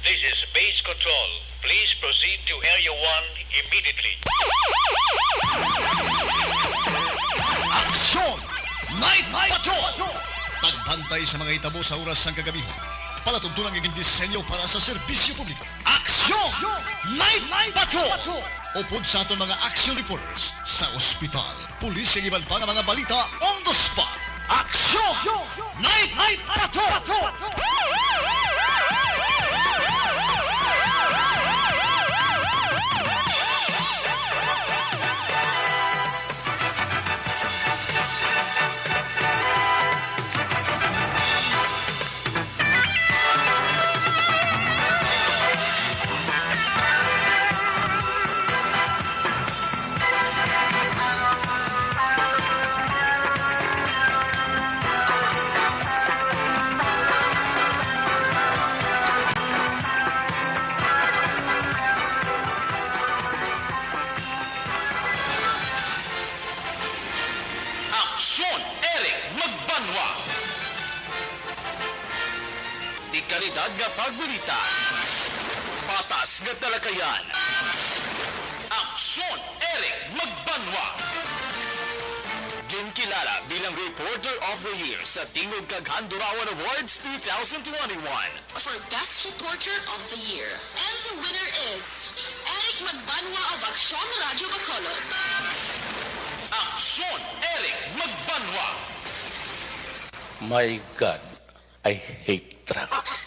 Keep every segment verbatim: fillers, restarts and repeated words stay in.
This is base control. Please proceed to Area one immediately. Aksyon! Night Patrol! Pagbantay sa mga hitabo sa oras sang kagabi. Palatuntunan nga gindisenyo para sa serbisyo publiko. Aksyon! Night Patrol! Upod sa aton mga action reporters sa ospital, pulis, ug iban pa nga mga balita on the spot. Aksyon! Night Patrol! Aksyon, Eric Magbanwa. Di kalidad nga pagbalita. Patas nga talakayan. Aksyon, Eric Magbanwa. Ginkilala bilang Reporter of the Year sa Tingog kag Handurawan Awards two thousand twenty-one. For Best Reporter of the Year. And the winner is Eric Magbanwa of Aksyon Radyo Bacolod. Aksyon, Eric Magbanwa. My God, I hate drugs.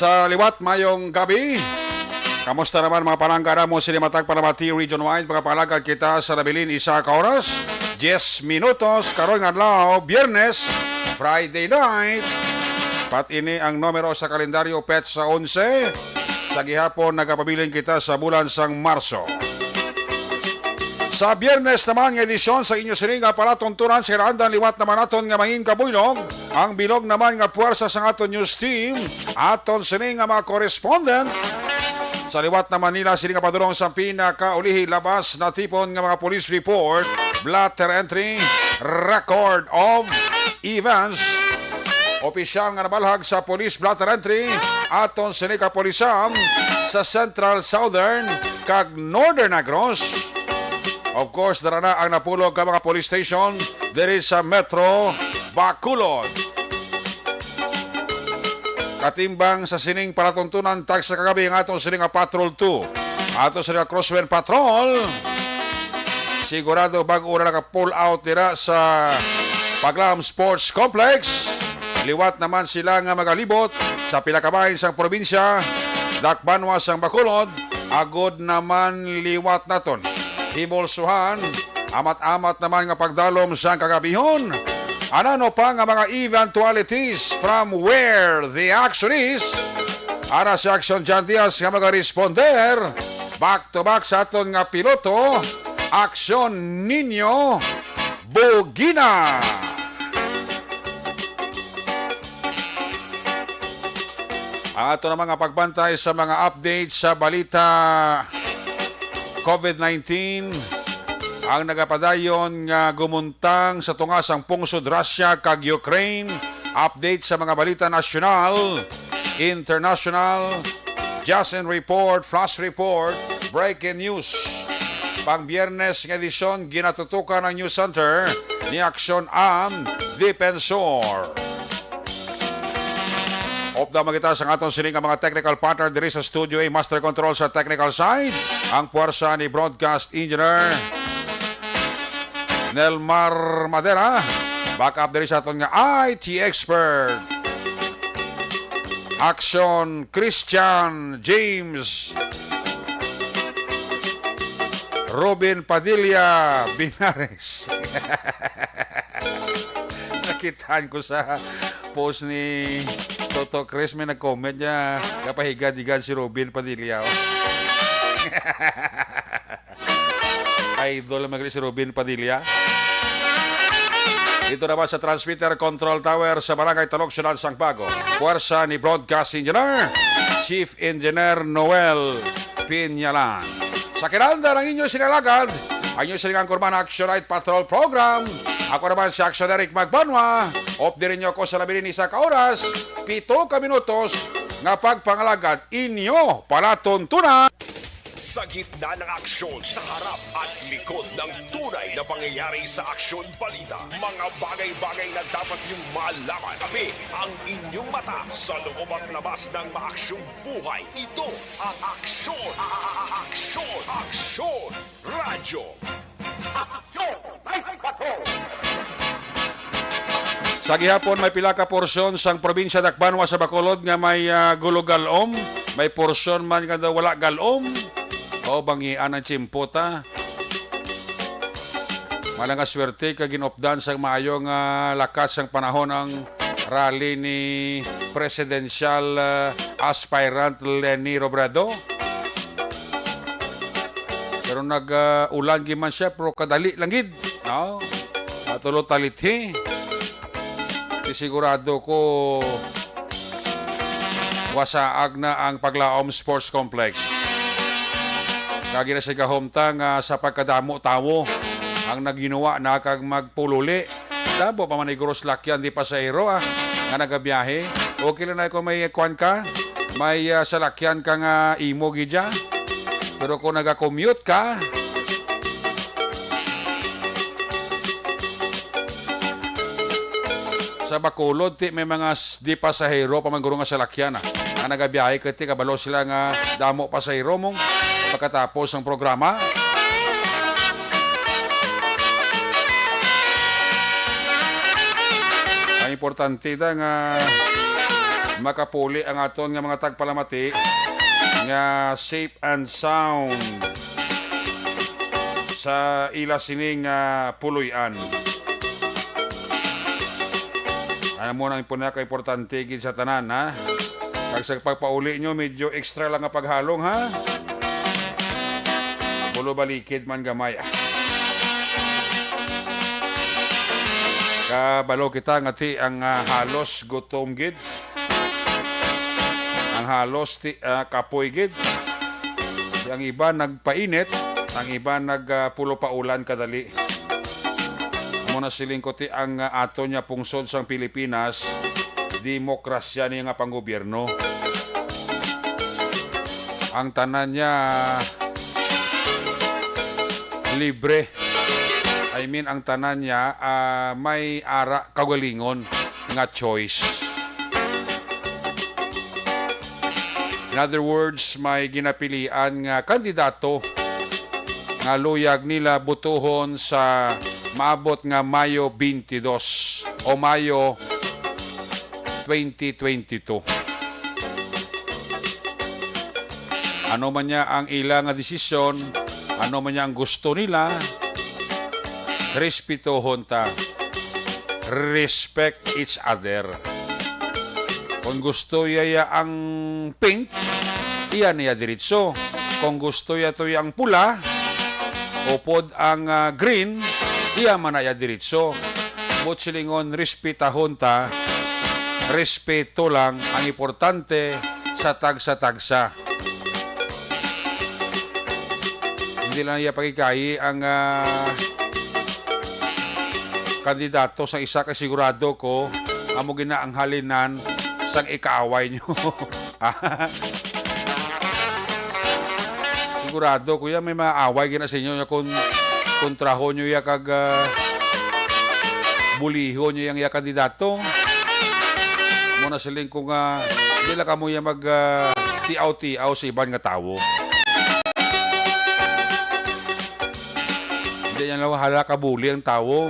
Sa liwat, mayong gabi. Kamusta naman, mga palangga namon sini matag Palamati Region Wide? Makapalagad kita sa nabilin isa ka oras, diez minutos, karon nga adlaw, Biyernes, Friday night. Pat ini ang numero sa kalendaryo, petsa onse. Sa gihapon, nagapabilin kita sa bulan sang Marso. Sa Biyernes naman nga edisyon sa inyo sini nga palatuntunan, sa kinaandan liwat naman naton nga mangin kabuylog, ang bilog naman nga puwersa sang aton news team, aton sini nga mga correspondent. Sa liwat naman nila sini nga padulong sa pinakaulihi labas natipon nga mga police report, blotter entry, record of events, opisyal nga nabalhag sa police blotter entry, aton sini kapulisan sa Central, Southern, kag Northern Negros. Of course, dara na ang napulog ka mga police station diri sa Metro Bacolod. Katimbang sa sining palatuntunan, tagsa kagabi ang aton sini nga Patrol two. Ato sini nga Crosswind Patrol. Sigurado bag-o na naka-pull out dira sa Paglam Sports Complex. Liwat naman sila nga magalibot sa pila ka bahin sang probinsya, dakbanwa sang Bacolod, agod naman liwat naton. Himulsuhan, amat-amat naman nga pagdalom sang kagabihon. Ano pa nga mga eventualities from where the action is? Ara si Action John Diaz nga magaresponder. Back to back sa aton nga piloto, Action Nino Bugina. Ang ato na mga pagbantay sa mga updates sa balita COVID nineteen, ang nagapadayon nga gumuntang sa tunga sang pungsod Russia kag Ukraine. Update sa mga balita nasyonal, international, Justin Report, Flash Report, Breaking News. Pang Biyernes nga edisyon, ginatutukan ang News Center ni Aksyon ang Defensor. Upda man kita sa aton sini nga mga technical partner diri sa studio, A, Master Control sa technical side, ang puwersa ni Broadcast Engineer Nelmar Madera. Back up diri sa aton nga I T expert, Action Christian James. Robin Padilla Binares. Nakitaan ko sa post ni Toto Chris, may nag-comment niya, "Kapahigad-higad si Robin Padilla, oh." Idol naman si Robin Padilla. Dito naman sa transmitter control tower sa Barangay Talok, Siyudad sang Bago. Puwersa ni Broadcast Engineer, Chief Engineer Noel Pinyalan. Sa kinanda ng inyo sinalagad, ang inyo silingang kurban Action Night Patrol Program. Ako naman si Action Eric Magbanwa. Update ninyo ako sa labi ni isa ka oras, pito ka minutos nga pagpangalagad inyo palatuntunan. Sa gitna ng aksyon, sa harap at likod ng tunay na pangyayari sa Aksyon Balita, mga bagay-bagay na dapat niyong malaman. Tabi ang inyong mata sa loob at labas ng maaksyong buhay. Ito ang Aksyon, a-, a-, a-, Aksyon, Aksyon Radyo. Aksyon! Sa gihapon, may pila ka porsyon sang probinsya Dakbanwa sa Bacolod nga may, ah, gulo galom. May porsyon man nga daw wala galom. O, bangian ang tiyempo ta. Mala nga swerte ka ginupdan sang maayo nga lakat sang panahon ang rally ni presidential, ah, aspirant Leni Robredo. Pero nag, ah, ulan gid man siya, pero kadali lang gid. No? Matulo talithi. Di sigurado ko wasaag na ang Paglaom Sports Complex. Kag ina sa gahom ta nga sa pagkadamo tawo ang naghinuwa na kag magpululi. Damo pa man ni guros lakyan di pasahero, ah, nga nagabiyahe. Okay lang na kung may kwan ka, may, ah, salakyan ka nga imo gidya. Pero kung nagakommute ka, sa Bacolod, ti may mga s-, di pasahero pa man guro nga salakyan, ah, nga nagabiyahe, kay ti kabalo sila nga damo pasahero mong pagkatapos ang programa. Ang importante da nga makapuli ang aton nga mga tagpalamati nga safe and sound sa ila sining, ah, puloy-an. Ano mo nang pinaka-importante gid sa tanan, ha? Kag sa pagpauli nyo, medyo extra lang nga paghalong, ha? Bulo balikid man gamay, ah. Kabalo kita nga ti ang, ah, halos gutom gid. Ang halos ti, ah, kapoy gid. Ang iba nagpainit, ang iba nag, ah, pulo pa ulan kadali. Amo na siling ko ti ang, ah, ato niya pungsod sang Pilipinas, demokrasya niya nga panggobyerno. Ang tanan niya libre. I mean, ang tanan niya, ah, may ara kaugalingon nga choice. In other words, may ginapilian nga kandidato nga luyag nila botohon sa maabot nga Mayo twenty-two o Mayo twenty twenty-two. Ano man niya ang ila nga desisyon, ano man niya ang gusto nila, respetohon ta. Respect each other. Kung gusto iya, iya ang pink, iya niya diretso. Kung gusto iya to iya ang pula, upod ang, ah, green, iya man na iya diretso. Mot silingon, respetahon ta. Respeto lang ang importante sa tagsa-tagsa. Hindi lang iya pagikayi ang, ah, kandidato sa isa, kay sigurado ko amo gina ang halinan sang ikaaway nyo. Sigurado ko yan, may mga away gina sa inyo, nga kon-, kontrahon nyo ya kag, ah, bulihon nyo yang ya kandidato. Mo na siling ko nga, di lang kamo ya mag, ah, tiaw-tiaw sa iban nga tawo. Hindi yan lang hala kabuli ang tawo.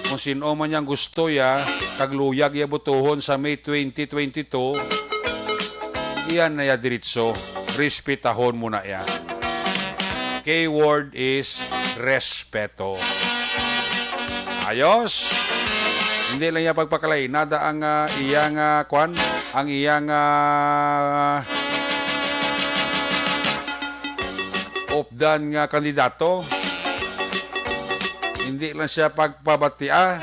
Kung sino man yang gusto ya, kag luyag ya botohon sa May twenty twenty-two, iyan na ya diritso. Respetahon mo na ya. Keyword is respeto. Ayos. Hindi lang iya pagpakalainada ang, ah, iyang, ah, kwan, ang iyang, ah, updan nga kandidato. Hindi lang siya pagpabatia,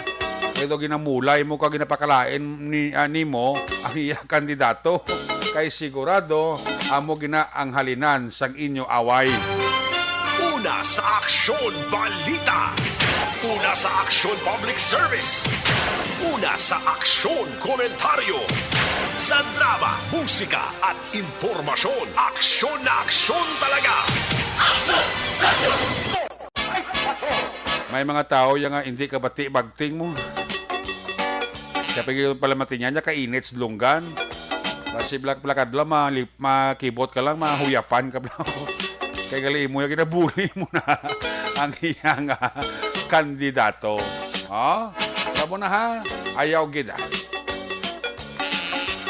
pero ginamulay mo ka, ginapakalain ni, ah, nimo ang iya kandidato. Kay sigurado, amo gina ang halinan sang inyo away. Una sa Aksyon Balita. Una sa Aksyon Public Service. Una sa Aksyon Komentaryo. Sa drama, musika, at impormasyon, aksyon na aksyon talaga. May mga tao yang nga hindi ka bati bagting mo. Kaya pag pala mati niya, niya kainit sa dulunggan. Basi blak-blakad lang, malip-, makibot ka lang, mahuyapan ka lang. Kay gali mo yung ginabuli mo na ang iyang, ah, kandidato. Oh? Tamo na ha? Ayaw gid, ah.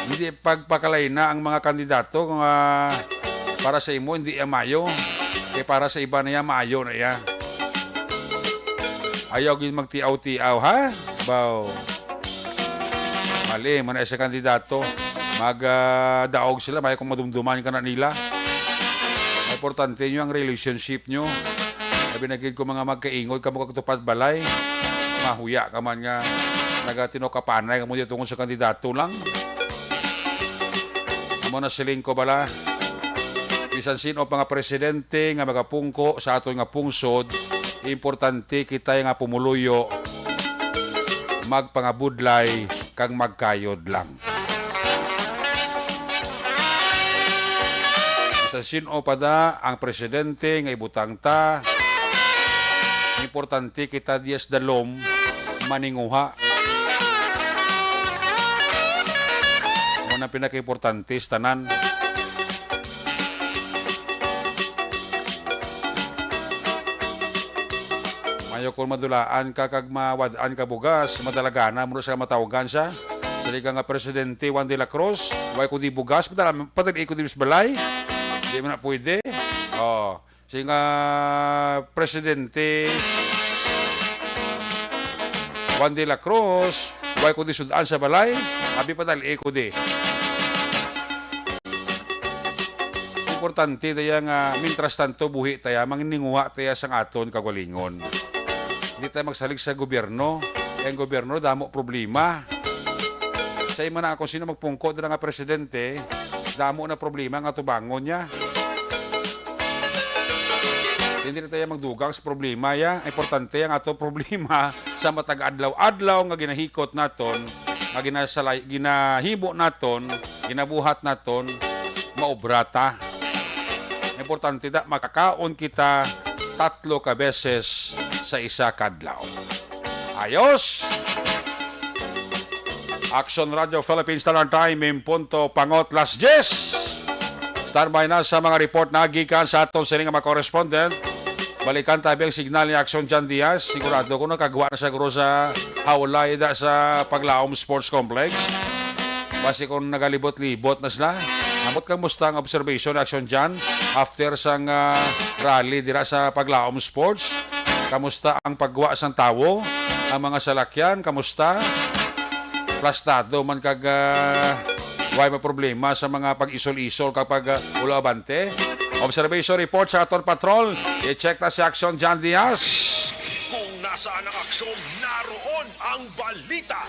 Hindi pagpakalay na ang mga kandidato kung, ah, para sa imo, hindi iya maayo. Kay para sa iba na iya, maayo na iya. Ayaw gid magtiaw-tiaw, ha? Baw. Mali, man sa kandidato. Mag, ah, daog sila, may kung madumduman ka na nila. Importante nyo ang relationship nyo. Labi na gid ko mga magkaingod, kamo kagtupad balay. Mahuya ka man nga nagatinukapanay kamo di tungod sa kandidato lang. Amo na siling ko bala. Bisan sino pa nga presidente nga magapungko sa aton nga pungsod, importante kita nga pumuluyo, magpangabudlay, kag magkayod lang. Sa sin-o pa da ang presidente nga ibutang ta, importante kita diya sa dalom maninguha. Mo na pinakaimportante sa tanan. Mayo kung madulaan ka kag mawad-an ka bugas, madalagana mo sa matawgan siya. Sali ka nga Presidente Juan de la Cruz, way ko di bugas, padala, padali ko di sa balay. Di man na pwede. Oh, sige nga Presidente Juan de la Cruz, way ko di sudan sa balay, abi padali ko di. Importante daya nga, mintras tanto, buhi taya, mangininguha taya sang aton kagalingon. Hindi tayo magsalig sa gobyerno. Kaya ang gobyerno, damo problema. Sa ima na kung sino magpungko dira nga presidente, damo na problema nga tubangon niya. Hindi na tayo magdugang sa problema, ya. Importante ang ato problema sa matag adlaw-adlaw nga ginahikot naton, nga ginasalay, ginahimo naton, ginabuhat naton, maobra ta. Importante da, makakaon kita tatlo ka beses sa isa ka adlaw. Ayos! Action Radio Philippines, Talan Time, in punto pangot las diyes. Standby na sa mga report na gikan sa aton sini nga mga correspondent. Balikan tabi ang signal ni Action John Diaz. Sigurado ko nakagwa na sa guro sa hawlay da sa Paglaom Sports Complex. Basi kung nagalibot-libot na sila. Ambot, kamusta ang observation, Action John, after sang, ah, rally dira sa Paglaom Sports? Kamusta ang pagwa sang tawo? Ang mga salakyan, kamusta? Plastado man kag, ah, way may problema sa mga pag-isol-isol kag pag, ah, ulo abante? Observation report sa aton patrol. I-check ta si Action John Diaz. Kung nasaan ang aksyon, naroon ang balita.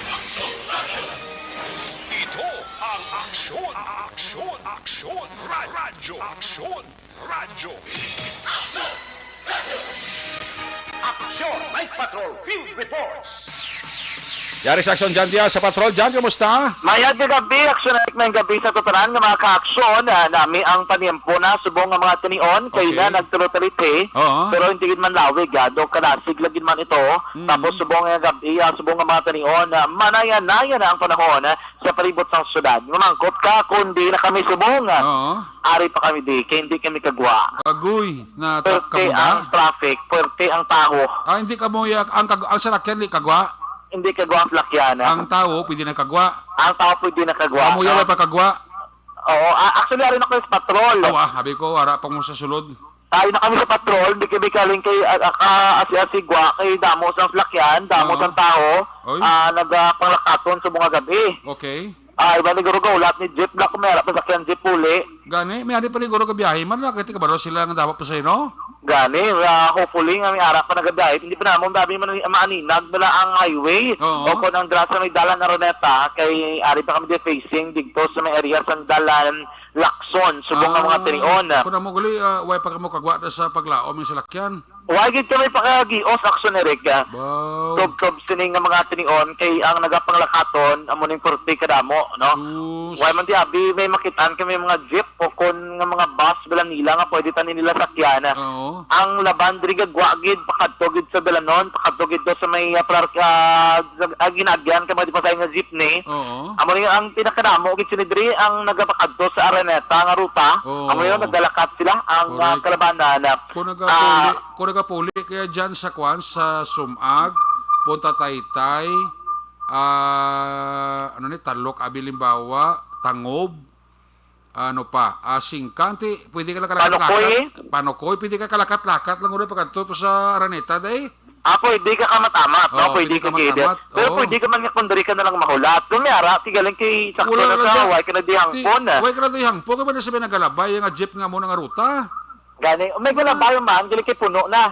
Ito ang Aksyon, Aksyon, Aksyon, Ra-, Radyo, Aksyon, Radyo. Aksyon Night Patrol Field Reports. Yari sa Aksyon John Diaz sa Patrol. John, kumusta? Mayad nga gabi, Aksyon Night, may gabi sa tutanan nga mga kaaksyon. Ah, nami ang panimpo na subong nga mga tinion, kay Okay. na nagtulutuliti. Oo. Pero hindi gid man lawig, ah, do kadasig lagi man ito. Mm. Tapos subong nga gabi, ah, subong nga mga tanion, ah, manaya-naya na ang panahon, ah, sa palibot sang syudad. Mamangkot ka kung di na kami subong, ah, Oo. ari pa kami di, kay hindi kami kagwa. Agoy, na Perte kamo na? ang traffic, perte ang tawo. Ah, hindi kamo ya-, ang kag-, ang salakyan di kagwa? Hindi kagwa ang salakyan, ah. Ang tawo pwede na kagwa? Ang tawo pwede na kagwa. Kamo ya Ah, pa kagwa? Oo, ah, actually, ari na ko sa patrol. Awa, sabi ko, ara pa mo sa sulod. Tayo na kami sa patrol, di kami kaling kay, ah, ah, ka-, asi-asigwa, kay damo sang salakyan, damo Oo. sang tawo, Oy. ah, nagapanglakaton sa mga gabi. Okay. Ah, iba ni guro ka, ulat ni jeep, na kung may harap na sakyan jeep uli. Gani, may ari pa ni guro ka biyahe man, na, kaya kabalo sila nga dapat pa sa ino? Gani, ah, hopefully nga may ara pa nagabiyahe. Hindi pa namon, dami man ang maaninag bala ang highway. Oo. O kung ang grasa may dalan Araneta, kay ari pa kami di facing dito sa may area sang dalan Lacson, subong nga mga Ah, tinion. Kung amo gali, ah, way pa kamo kagwa na sa paglaom yung salakyan. Way gid kami pakagios, Action Eric, ah. Wow. Tubtob sini nga mga tinion kay ang nagapanglakaton amo ning forty kadamo, no? Sus. Way man di abi may makitaan kami mga jeep o kon nga mga bus bala nila nga pwede tani nila sakyan. Oo. Ang laban diri gagwa gid pakadto gid sa dalanon, pakadto gid do sa may, ah, park, ah, sa, ah, ginaagyan kay mga di pa sa nga jeepney. Oo. Amo ni ang pinakadamo gid sini diri ang nagapakadto sa Araneta nga ruta. Oo. Amo yun, nagdalakat sila ang, ah, Correct. Kalabanan. Kung nagapuli, Ah. kung nagapuli kaya dyan sa kwan, sa Sumag, Punta Taytay, ah, ano ni, Talok, Abilimbawa, Tangob, ano pa, ah, Singkang, ti, pwede ka lang kalakat-lakat. Panukoy? Panukoy, pwede ka kalakat-lakat lang ulit pagkadto to sa Araneta, day. Ah, pwede ka kamat-amat, no? Oh, Pwede pwede ka ka gid. Kamat-amat. Pero Oo. pwede ka man nga kung diri ka na lang mahulat. Kung may ara, ti galing kay sakto Wala na lang sa, da-, way ka na di ti, hangpon, ah. way ka na di hangpon, kaya ba na sabi nagkalabay nga jeep nga mo nga ruta? Gani, may Wala. galabay man, galing kay puno na.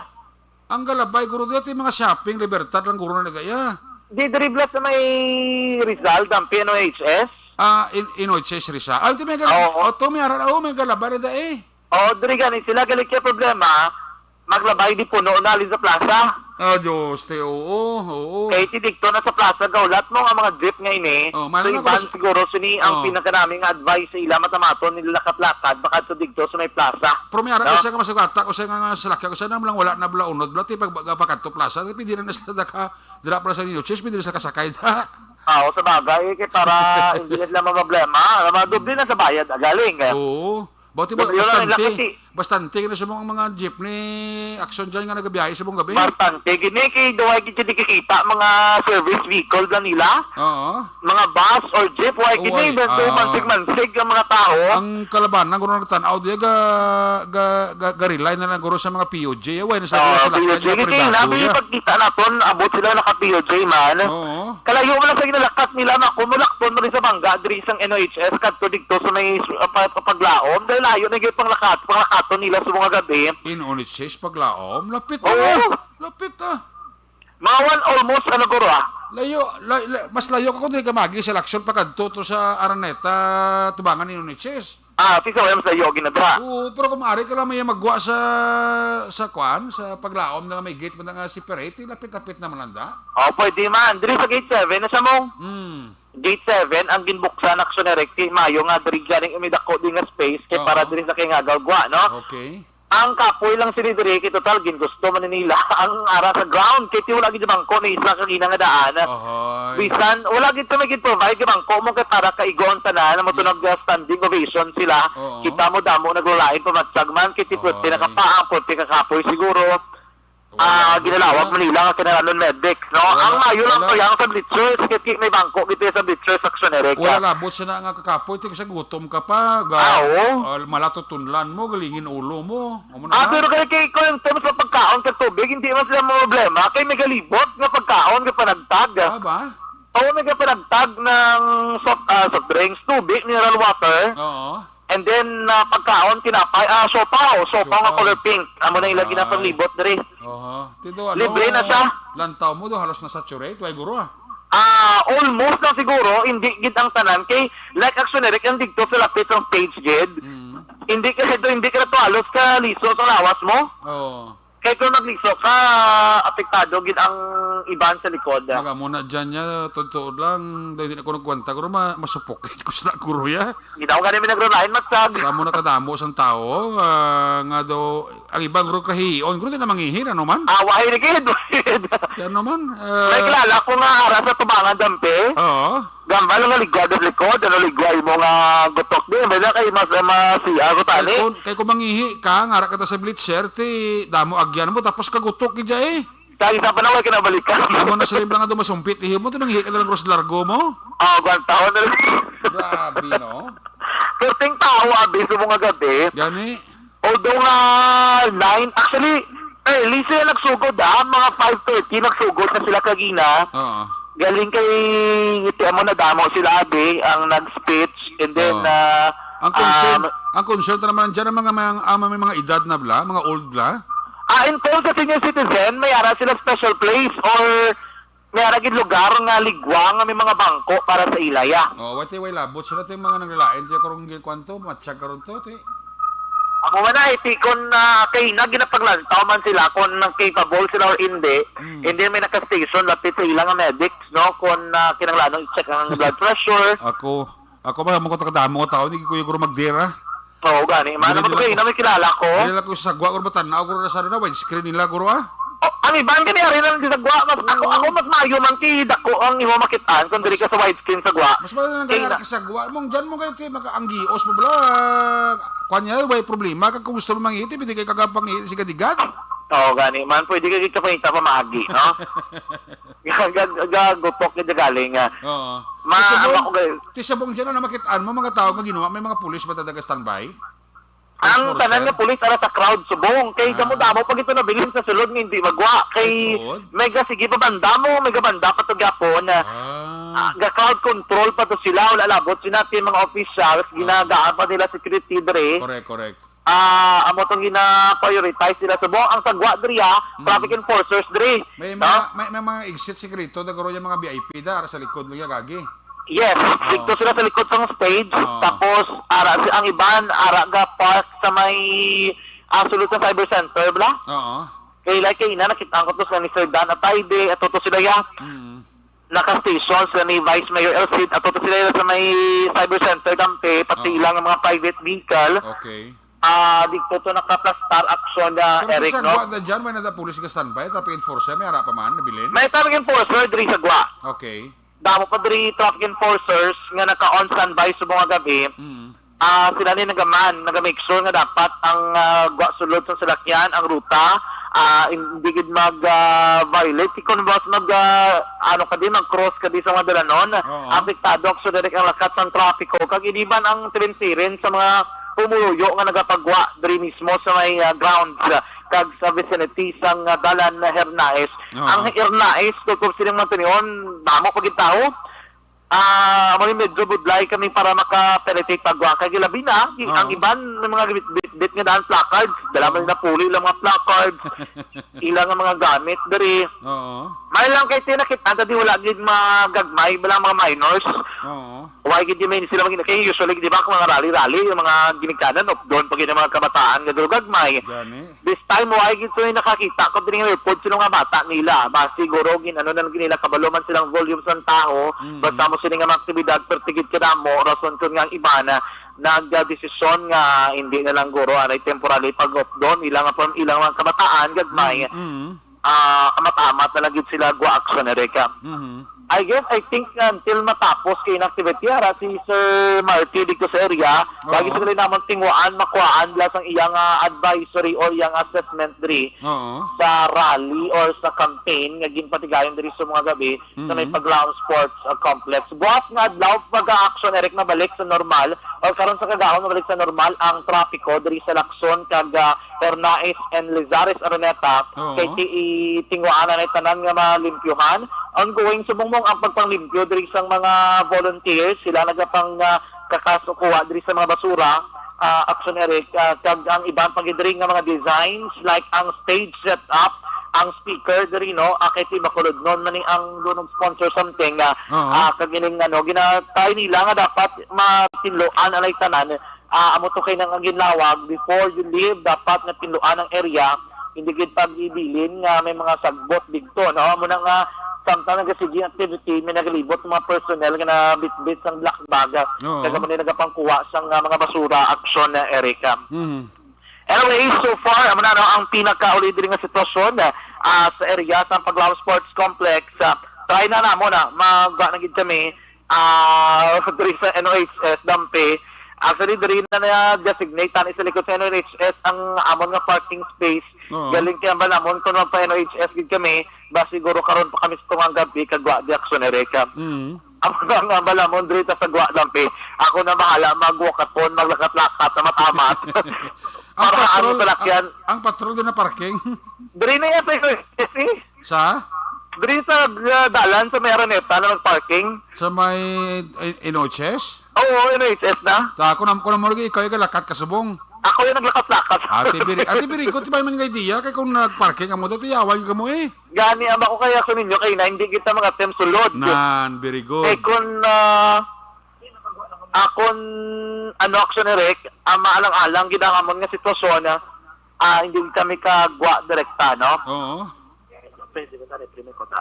Ang galabay, guro, dito yung mga shopping, Libertad lang, guro, na nagaya. Di diri blas na may Rizal, dampi, N O H S? Ah, in, N O H S Rizal. Ah, ito may gal-, Oo. oh, to may ara, oh, may galabay na da eh. Oo, diri gani sila, galing kay problema, maglabay di puno na, alin sa plaza. Ah, Diyos, te, oo, oo. Kay ti dikto na sa plaza, gaulat mo nga mga jeep nga ini. Oh, So, mahal na iban ko sa siguro, sini ang Oh. pinakanami nga advice sa ila, matamaton nila lakat-lakad, baka to dikto sa may plaza. Pero may ara No? ko siya nga masugata, ko siya nga, nga salakyan, ko siya na lang wala na bala unod, bala, ti pag, pag, pagkadto plaza, pwede na na sila daka, dira pala sa inyo, cheers, pwede na sila kasakay, da. Ah, o, sa bagay, kay para hindi na sila maproblema, mga doble na sa bayad, ah, galing, eh. Oo. Bati ba, Doble na nila bastante, kasi bastante na sa mga, mga jeepney action dyan nga nagabiyahe sa mong gabi? Bastante, gini, kay duway gid sila kikita, mga service vehicle na nila. Oo. Mga bus or jeep, way Oh, gini, ay, medyo ah. mansig-mansig ang mga tao. Ang kalabanan, kung nagtanaw, di, ga, ga, ga, garilay na lang, guro, sa mga P U J, eh, way na sa, Oo, sa lakyan P U J. niya, Hindi, pribado nabi, niya. pagkita naton, abot sila naka-P U J man. Oo. Kalayo mo lang sa ginalakat nila, makumulakton mo rin sa bangga, diri isang N O H S, kadto dito sa may, uh, pa-, pa-, paglaom. Dahil layo na yung panglakat, panglakaton nila sa mga gabi. In N O H S, paglaom? Lapit Oo. na. Lapit ah. Mga one, almost, ano, guro, ah? Layo, la-, la-, mas layo ka kung di ka magi sa Lacson, pagkadto to sa Araneta, tubangan ni N O H S. Ah, ti sa mas layo, ginadra. Oo, pero kung maaari ka lang may magwa sa, sa kwan, sa paglaom na may gate, na nga separate, eh, lapit-lapit naman lang da. Oh, pwede man. Diri sa gate seven, na sa mong Hmm. gate seven, ang ginbuksan, Action Eric, kay mayo nga diri ganing umidako din nga space, kay Oo. para diri sa kay nga gagwa, no? Okay. Ang kapoy lang sini diri, kay total, gingusto man ni nila ang ara sa ground, kay ti wala gid bangko ni isa ka gina nga daan. Ahoy. Bisan, wala gid kami gid provide nga bangko mo kay para kaigo ang tanan, mo to Oo. nag-, uh, standing ovation sila. Oo. Kita mo damo naglulain pamatsag man, kay ti Ahoy. pwerte nakapaang, pwerte kakapoy siguro. Wala Ah, labot ginalawag sila. Manila nga kinahanglan medic, no? Wala, Ang mayo lang wala. to yang sa bleachers, kay ti may bangko gid sa bleachers, Action Eric. Wala labot siya na nga kakapoy, ti sa gutom ka pa, ga-, Ah, oo. ah, malatutunlan mo, galingin ulo mo. Amo na Ah, lang. pero kay, kay, kung in terms sa pagkaon sa tubig, hindi man sila problema. Kay may galibot nga pagkaon nga panagtag. Ah, ba? Oo, may panagtag ng soft, ah, soft drinks, tubig, mineral water. Oo. And then, ah, pagkaon, tinapay, ah, siopaw. Siopaw nga Siopaw. color pink. Amo na ila Ay. ginapanglibot diri. Oho. Ti do, ano, Libre na siya. lantaw mo do, halos na-saturate. Way guro, ah. Ah, almost na siguro, hindi gid ang tanan. Kay, like, Action Eric, ang dito sa lapit ng stage gid. Mm. Hindi ka, hindi ka na to halos ka liso sa lawas mo. Oo. Kay kung nagliso ka, apektado gid ang iban sa likod. Baga mo na dyan niya, tuod-tuod lang. Dahil di na ko nagkwanta, guro, ma-, masupokit ko sa guro ya. Hindi ako gani may nagrarain, matsag. Sa mo nakadamo sang tao, ah, nga daw, ang iban, guro, kahion, guro, di na mangihi, ano man? Ah, wahay na gid. Kaya naman, ah, May kilala ko nga ara sa Tubangan, Dampi. Oo. Gambal nga ligwa sa likod, ano, ligwa imo nga gutok di, may na kay mas, mas, ah, gutani. Kay kung, kay kung mangihi ka, nga ara ka ta sa bleacher, ti damo agyan mo, tapos kagutok gid siya eh. Sa isa pa na, way kinabalikan. Amo na sa rin lang nga masumpit, ihi mo, ti mangihi ka na lang, guro, sa largo mo. Ah, gwantahon na lang. Grabe, no? Perting tao, abi, sa mga gabi. Gani? Although nga nine, actually, early sila nagsugod, ah. Mga five thirty nagsugod na sila kagina. Oo. Galing kay, iti mo, nadamo sila, abi, ang nag-speech. And then, Oo. ah, Ang concern, um, ang concern ta naman dyan, ang mga, mga, ang may mga edad na bla, mga old bla? Ah, in terms of senior citizen, may ara sila special place or may ara gid lugar nga ligwa nga may mga bangko para sa ila, ya. Oh, wait, way labot sila, ti mga naglalain, ti karong gi-, kwan to, matsyag karon to, ti. Amo man na, iti kon, ah, kay na ginapaglantaw man sila kon nang capable sila or hindi. Hmm. Hindi may naka-station lapit sa ila nga medics, no? Kon, ah, kinahanglanong i-check ang blood pressure. Ako, ako ba, mo ko takadamo nga tao, hindi ko yung guro magdira. Oo, gani. Mana Dili mo to nila kayo, ko. na may kilala ko. Dili lang ko sa sagwa, guro, ba, tanaw, guro, na sa ano na, widescreen nila, guro, ah. Oh, ang iban gani, ari na lang di sagwa. Mas, ako, Oo. ako, mas maayo man kay dako ang imo makitaan kung diri ka sa widescreen sagwa. Mas mahal na lang Kay kaya na- ka sagwa. Mong dyan mo kayo, ti, maka-, ang gios mo, bala. Kwan niya, way problema. Kag kung gusto mo mangiti, pwede kayo kagapang si Gadigan. Oo, gani. Man, pwede ka gid kapangita pamagi, no? Gag-, gag-, gagutok gid galing, ah. Oo. Ma-, Ti sabong, ano ko kayo? Ti sabong dyan, ano, makitaan mo, mga tao nga ginawa, may mga pulis ba talaga standby? Ang Enforcer? tanan nga pulis ara sa crowd subong kay Ah. damo-damo pa gito nabilin sa sulod nga hindi magwa kay Ay, tuod? may ga sige pa banda mo, may ga banda pa to gyapon. Ah. Ah, ga crowd control pa to sila, wala labot sina ti mga officials, Ah. ginagaan pa nila security dre. Correct, correct. Ah, amo tong gina-prioritize nila subong ang sagwa dre, ah, Mm. traffic enforcers dre. May No? mga, may, may mga exit secreto na garo yung mga V I P da, ara sa likod lang yung gagi. Yes, Oo. dito sila sa likod sang stage. Oo. Tapos, ara si ang iban, ara ga park sa may, ah, sulod sa cyber center, bla? Oo. Kay like kay ina, nakita ko to sa ni Sir Dan Atayde, ato to sila ya. Mm. Naka-station sila ni Vice Mayor El Cid, ato to sila sa may cyber center, dampe, pati Oo. ilang mga private vehicle. Okay. Ah, dito to nakaplastar aksyon na Pero Eric, sa no? Sagwa na dyan, may nada pulis ka standby, traffic enforcer, may ara pa man, nabilin? May traffic enforcer diri sa Gwa. Okay. Damo pa diri traffic enforcers nga naka-on standby sa mga gabi. Mm. Ah, sila ni nagaman, naga-make sure nga dapat ang, ah, gwa sulod sa salakyan, ang ruta, ah, hindi gid mag, ah, violate. Kung boss mag, ah, ano ka di, mag-cross ka di sa mga dalanon, Oo. apektado ang direct ang lakat sang trapiko. Kag iniban ang sirin-sirin sa mga pumuluyo nga nagapagwa diri mismo sa may, ah, grounds, ah, kag sa vicinity sang, ah, dalan na Hernaez. Oo. Ang Hernaez, tukob sining mga tinion, damo pa gid tawo. Ah, amo ni medyo budlay kami para maka-penetrate pagwa. Kay gilabi na, i-, Oo. ang iban may mga bit-, bit-, bit nga daan placards. Dala man Oo. na puli lang mga placards. Ila nga mga gamit diri. Oo. May lang kay tinakit-an, di wala gid magagmay, wala mga minors. Oo. Why gid may sila magin-, kay usually, di ba, kung mga rally-rally, yung mga ginikanan, updon pag yung mga kabataan nga duro gagmay. Gani. This time, why gid sila nakakita ko diri nga airport sila nga bata nila. Ba, siguro, gin-, ano na lang nila, kabalo man silang volume sang tawo. Mm. Basta mo sila nga mga aktibidad, pertigid ka damo, rason kun nga ang iba na nagdesisyon nga hindi na lang guro, anay temporary pag-updon, ilang, ilang mga kabataan, gagmay. Mm, mm. Ah, amat-amat na lang gid sila gwa action, Erika. Mhm. I guess, I think, until matapos kay inactivity, ara si Sir Marty dito sa area, Oo. lagi sila namon tinguan, makuhaan nila sang iyang, ah, advisory or iyang assessment diri Oo. sa rally or sa campaign nga ginpatigayon diri sa mga gabi sa may Mm. Paglaom Sports, ah, Complex. Buwas nga adlaw, mag-action, Eric, mabalik sa normal or karon sa kagahon, mabalik sa normal ang trapiko diri sa Lacson kag, ah, Hernaez and Lizares Araneta, Oo. kay ti-, i-, tinguhaan na tanan nga malimpyuhan. Ongoing subong mong ang pagpanglimpyo diri sang mga volunteers, sila nagapang, ah, kakasukuha diri sa mga basura, ah, Action Eric, ah, kag ang iban pa gid diri nga mga designs like ang stage setup, ang speaker diri, no, ah, kay ti Bacolod noon man ni ang dunong sponsor something, ah, Oo. ah, kag ining, ano, ginatay nila nga dapat matinluan anay tanan. Ah, amo to kay nang ang ginlawag, before you leave, dapat nga tinluan ang area, hindi gid pag-ibilin nga may mga sagbot didto, no? Amo na nga, samtang nagasigi ang activity, may nagalibot nga mga personnel nga nabitbit sang black bag, ah, Oo. kag amo na nagapangkuha sang, ah, mga basura, action na, Erica. Mhm. Anyway, so far, amo na, no, ang pinakauli diri nga sitwasyon, ah, sa area sa Paglaom Sports Complex. Ah, try na namo na, mag-, na gid kami, ah, diri sa N O H S Dampi. Actually, diri na na-designate tani sa likod sa N O H S ang amon nga parking space. Oo. Galing kay ang balamon kung magpa-N O H S gid kami, ba siguro karon pa kami sa tungang gabi kag wa di aksyon, Erika. Mm. Ang, ang, ang balamon diri ta sa gwa, Dampi. Ako na bahala mag-walkathon, maglakat-lakat, amat-amat. Para ang patrol, salakyan. Ang, ang patrol din na parking? Diri na yan sa N O H S eh. Sa? Diri sa, uh, dalan sa may Araneta na nag-parking. Sa may N-, N O H S? Oo, N O H S na. Ta, ako na, ako na mo lagi, ikaw yung lakat ka subong. Ako yung naglakat-lakat. Ate Biri-, Ate Birigo, di ba man nga idea? Kaya kung nag-parking ka mo, dati yawan ka mo eh. Gani, ang ako kaya ko ninyo, kay na, hindi kita mga tem sulod. Nan, very good. Kay kung, ah, akon, ano, action, Eric, ang maalang-alang, ginahamon nga sitwasyon, ah, hindi kami kagwa direkta, no? Oo.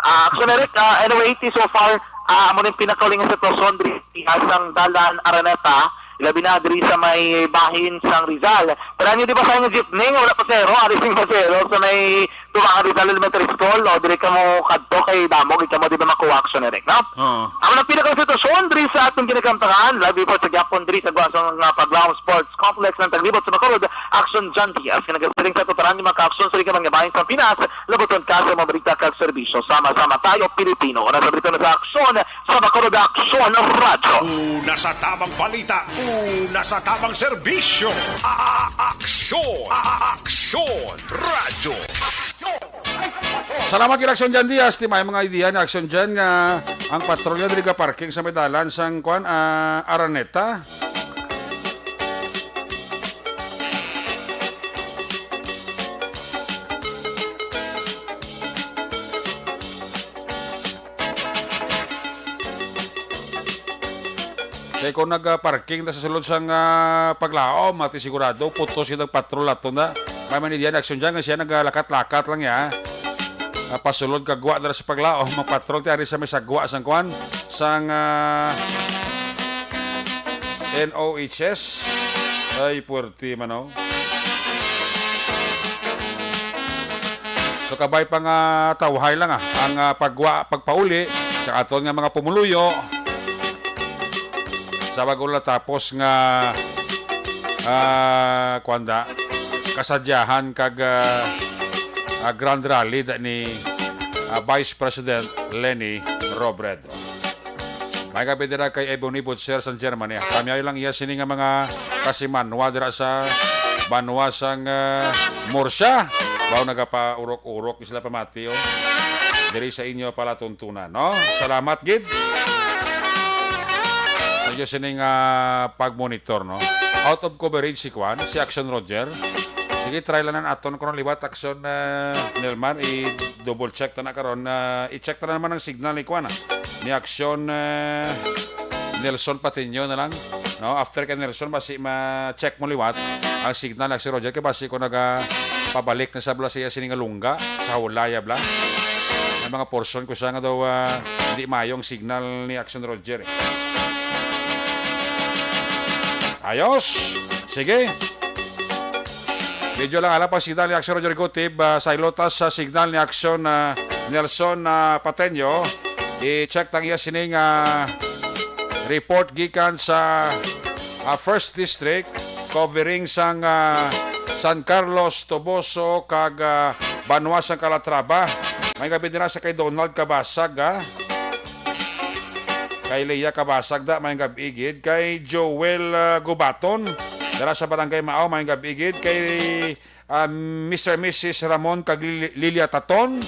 Ah, action, Eric, ah, anyway, ti so far, ah, amo ning pinakauling nga sitwasyon diri sa sang dalan Araneta, ilabi na diri sa may bahin sang Rizal. Pero ano, di ba, sa inyo jeepney nga wala pasero, ari sing pasero sa may Tubangan Rizal Elementary School, o diri kamo kadto kay damo gid kamo, di ba, makuha action, Eric, no? Oo. Amo nang pinaka sitwasyon diri sa atong ginagamtangan, live report sa gyapon diri sa Guasong nga Paglaom Sports Complex ng Taglibot sa Bacolod, Action John Diaz, nga nagasiring sa tutaran ni mga ka-aksyon sa ligaman nga bahin sa Pinas, labuton ka sa mga balita kag serbisyo. Sama-sama tayo, Pilipino. Oras sa balita na sa aksyon, sa Bacolod Aksyon Radyo. Una sa tamang balita, una sa tamang serbisyo. A-, a-, aksyon, a-, a-, aksyon, radyo. Salamat gid, Action Jan Diaz. Ti may mga idea ni Action Jan nga ang patrolya diri ga parking sa may dalan sang, kuan, ah, Araneta. Kay kung nag-parking na sa sulod sang, ah, Paglaom, ati sigurado, putos gid ang patrol ato na. May man diyan action dyan nga siya naglakat-lakat lang ya. Ah, pasulod kag gwa dira sa Paglaom, magpatrol ti ari sa may sagwa sang kuan, sang, ah, N O H S. Ay, puwerte man, oh. So, kabay pa nga tawhay lang, ah, ang, ah, pagwa-, pagpauli sa aton nga mga pumuluyo. Sa bago natapos nga, ah, kuwan da, kasadyahan kag, ah, ah, grand rally da ni, ah, Vice President Leni Robredo. May gabi dira kay Ebony Butcher sa Germany. Kami lang iya sini nga mga kasimanwa dira sa banwa sang, ah, Murcia. Wow, nagapaurok-urok sila pamati, oh. Diri sa inyo palatuntunan, no? Salamat gid. Sa inyo sini nga pagmonitor, no? Out of coverage si Kwan, si Action Roger. Sige, try lang naton kung liwat Action, ah, Nelmar, i-double check ta na karon. Ah, i-check ta na naman ang signal ni Kwan, ah. Ni Action, ah, Nelson Patiño na lang. No, after kay Nelson, basi ma-check mo liwat ang signal ni Action Roger, kay basi ko naga pabalik na sa bala siya sini nga lungga sa Hulaya bala. May mga portion ko siya nga daw, ah, hindi mayo ang signal ni Action Roger, eh. Ayos. Sige. Medyo lang alam pa signal ni Action Roger Gutib, ah, sa ilotas sa signal ni Action, ah, Nelson, ah, Pateño. I-check tang iya sining, ah, report gikan sa, ah, First District, covering sang, ah, San Carlos, Toboso, kag, ah, Banwa sang Calatrava. May gabi din sa kay Donald Kabasag, ah. Kay Leia Kabasag da, may gabi gid. Kay Joel, ah, Gubaton, dira sa Barangay Mao, may gabi gid. Kay, ah, Mister Missus Ramon kag Lili-, Lilia Taton.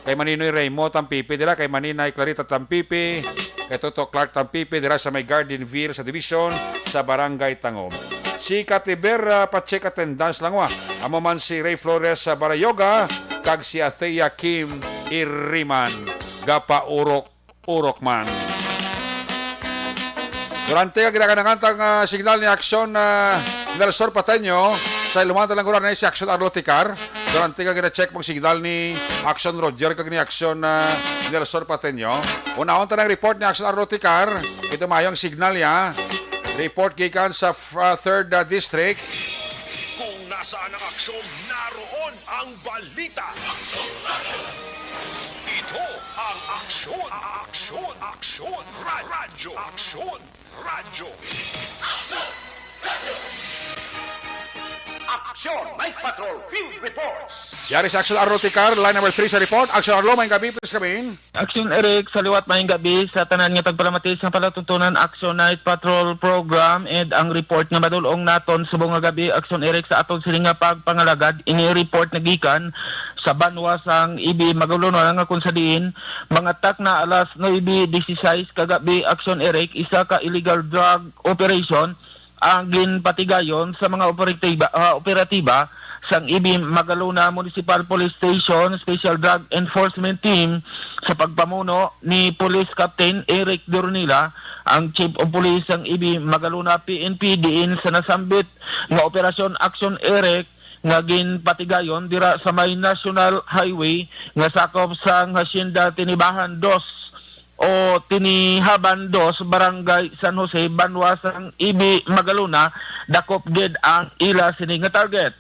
Kay Maninoy Remo Tampipi dira, kay Maninay Clarita Tampipi, kay Toto Clark Tampipi dira sa may Garden View sa Division sa Barangay Tangom. Si Katiber, ah, pa-check attendance lang wa. Amo man si Ray Flores sa Barayoga kag si Athea Kim Iriman. Gapaurok-urok man. Durante ka ginakanangan tang, ah, signal ni Action, ah, Nelson Pateño, sa iluman talang gura na si Action Arlo Ticar. Durante ka gina-check mong signal ni Action Roger kag ni Action, ah, Nelson Pateño. Unahon ta ng report ni Action Arlo Ticar. Ito mayo ang signal niya. Report gikan sa, ah, third, ah, district. Kung nasaan ang aksyon, naroon ang balita. Ito ang Aksyon, Aksyon, Aksyon, Ra-, Radyo, Aksyon, Radyo. Aksyon! Radyo! Aksyon! Action Night Patrol Field Reports. Yari sa Action Arlo Ticar, line number three sa report. Action Arlo, maayong gabi, please come in. Action Eric, sa liwat, maayong gabi sa tanan nga tagpalamati sa palatuntunan Action Night Patrol Program, and ang report nga madul-ong naton subong nga gabi, Action Eric, sa aton sini nga pagpangalagad, ini report nagikan sa banwa sang Ibi Magalona, nga kung sa diin mangatak na alas nuebe dieciséis kagabi, Action Eric, isa ka illegal drug operation ang ginpatigayon sa mga operatiba, ah, operatiba sang Ibi Magalona Municipal Police Station Special Drug Enforcement Team sa pagpamuno ni Police Captain Eric Dornila, ang Chief of Police sang Ibi Magalona P N P, diin sa nasambit nga Operasyon Action Eric nga ginpatigayon dira sa may National Highway nga sakop sang Hacienda Tinibahan dos o Tinihaban dos, Barangay San Jose, banwa sang Ibi Magalona, dakop gid ang ila sini nga target.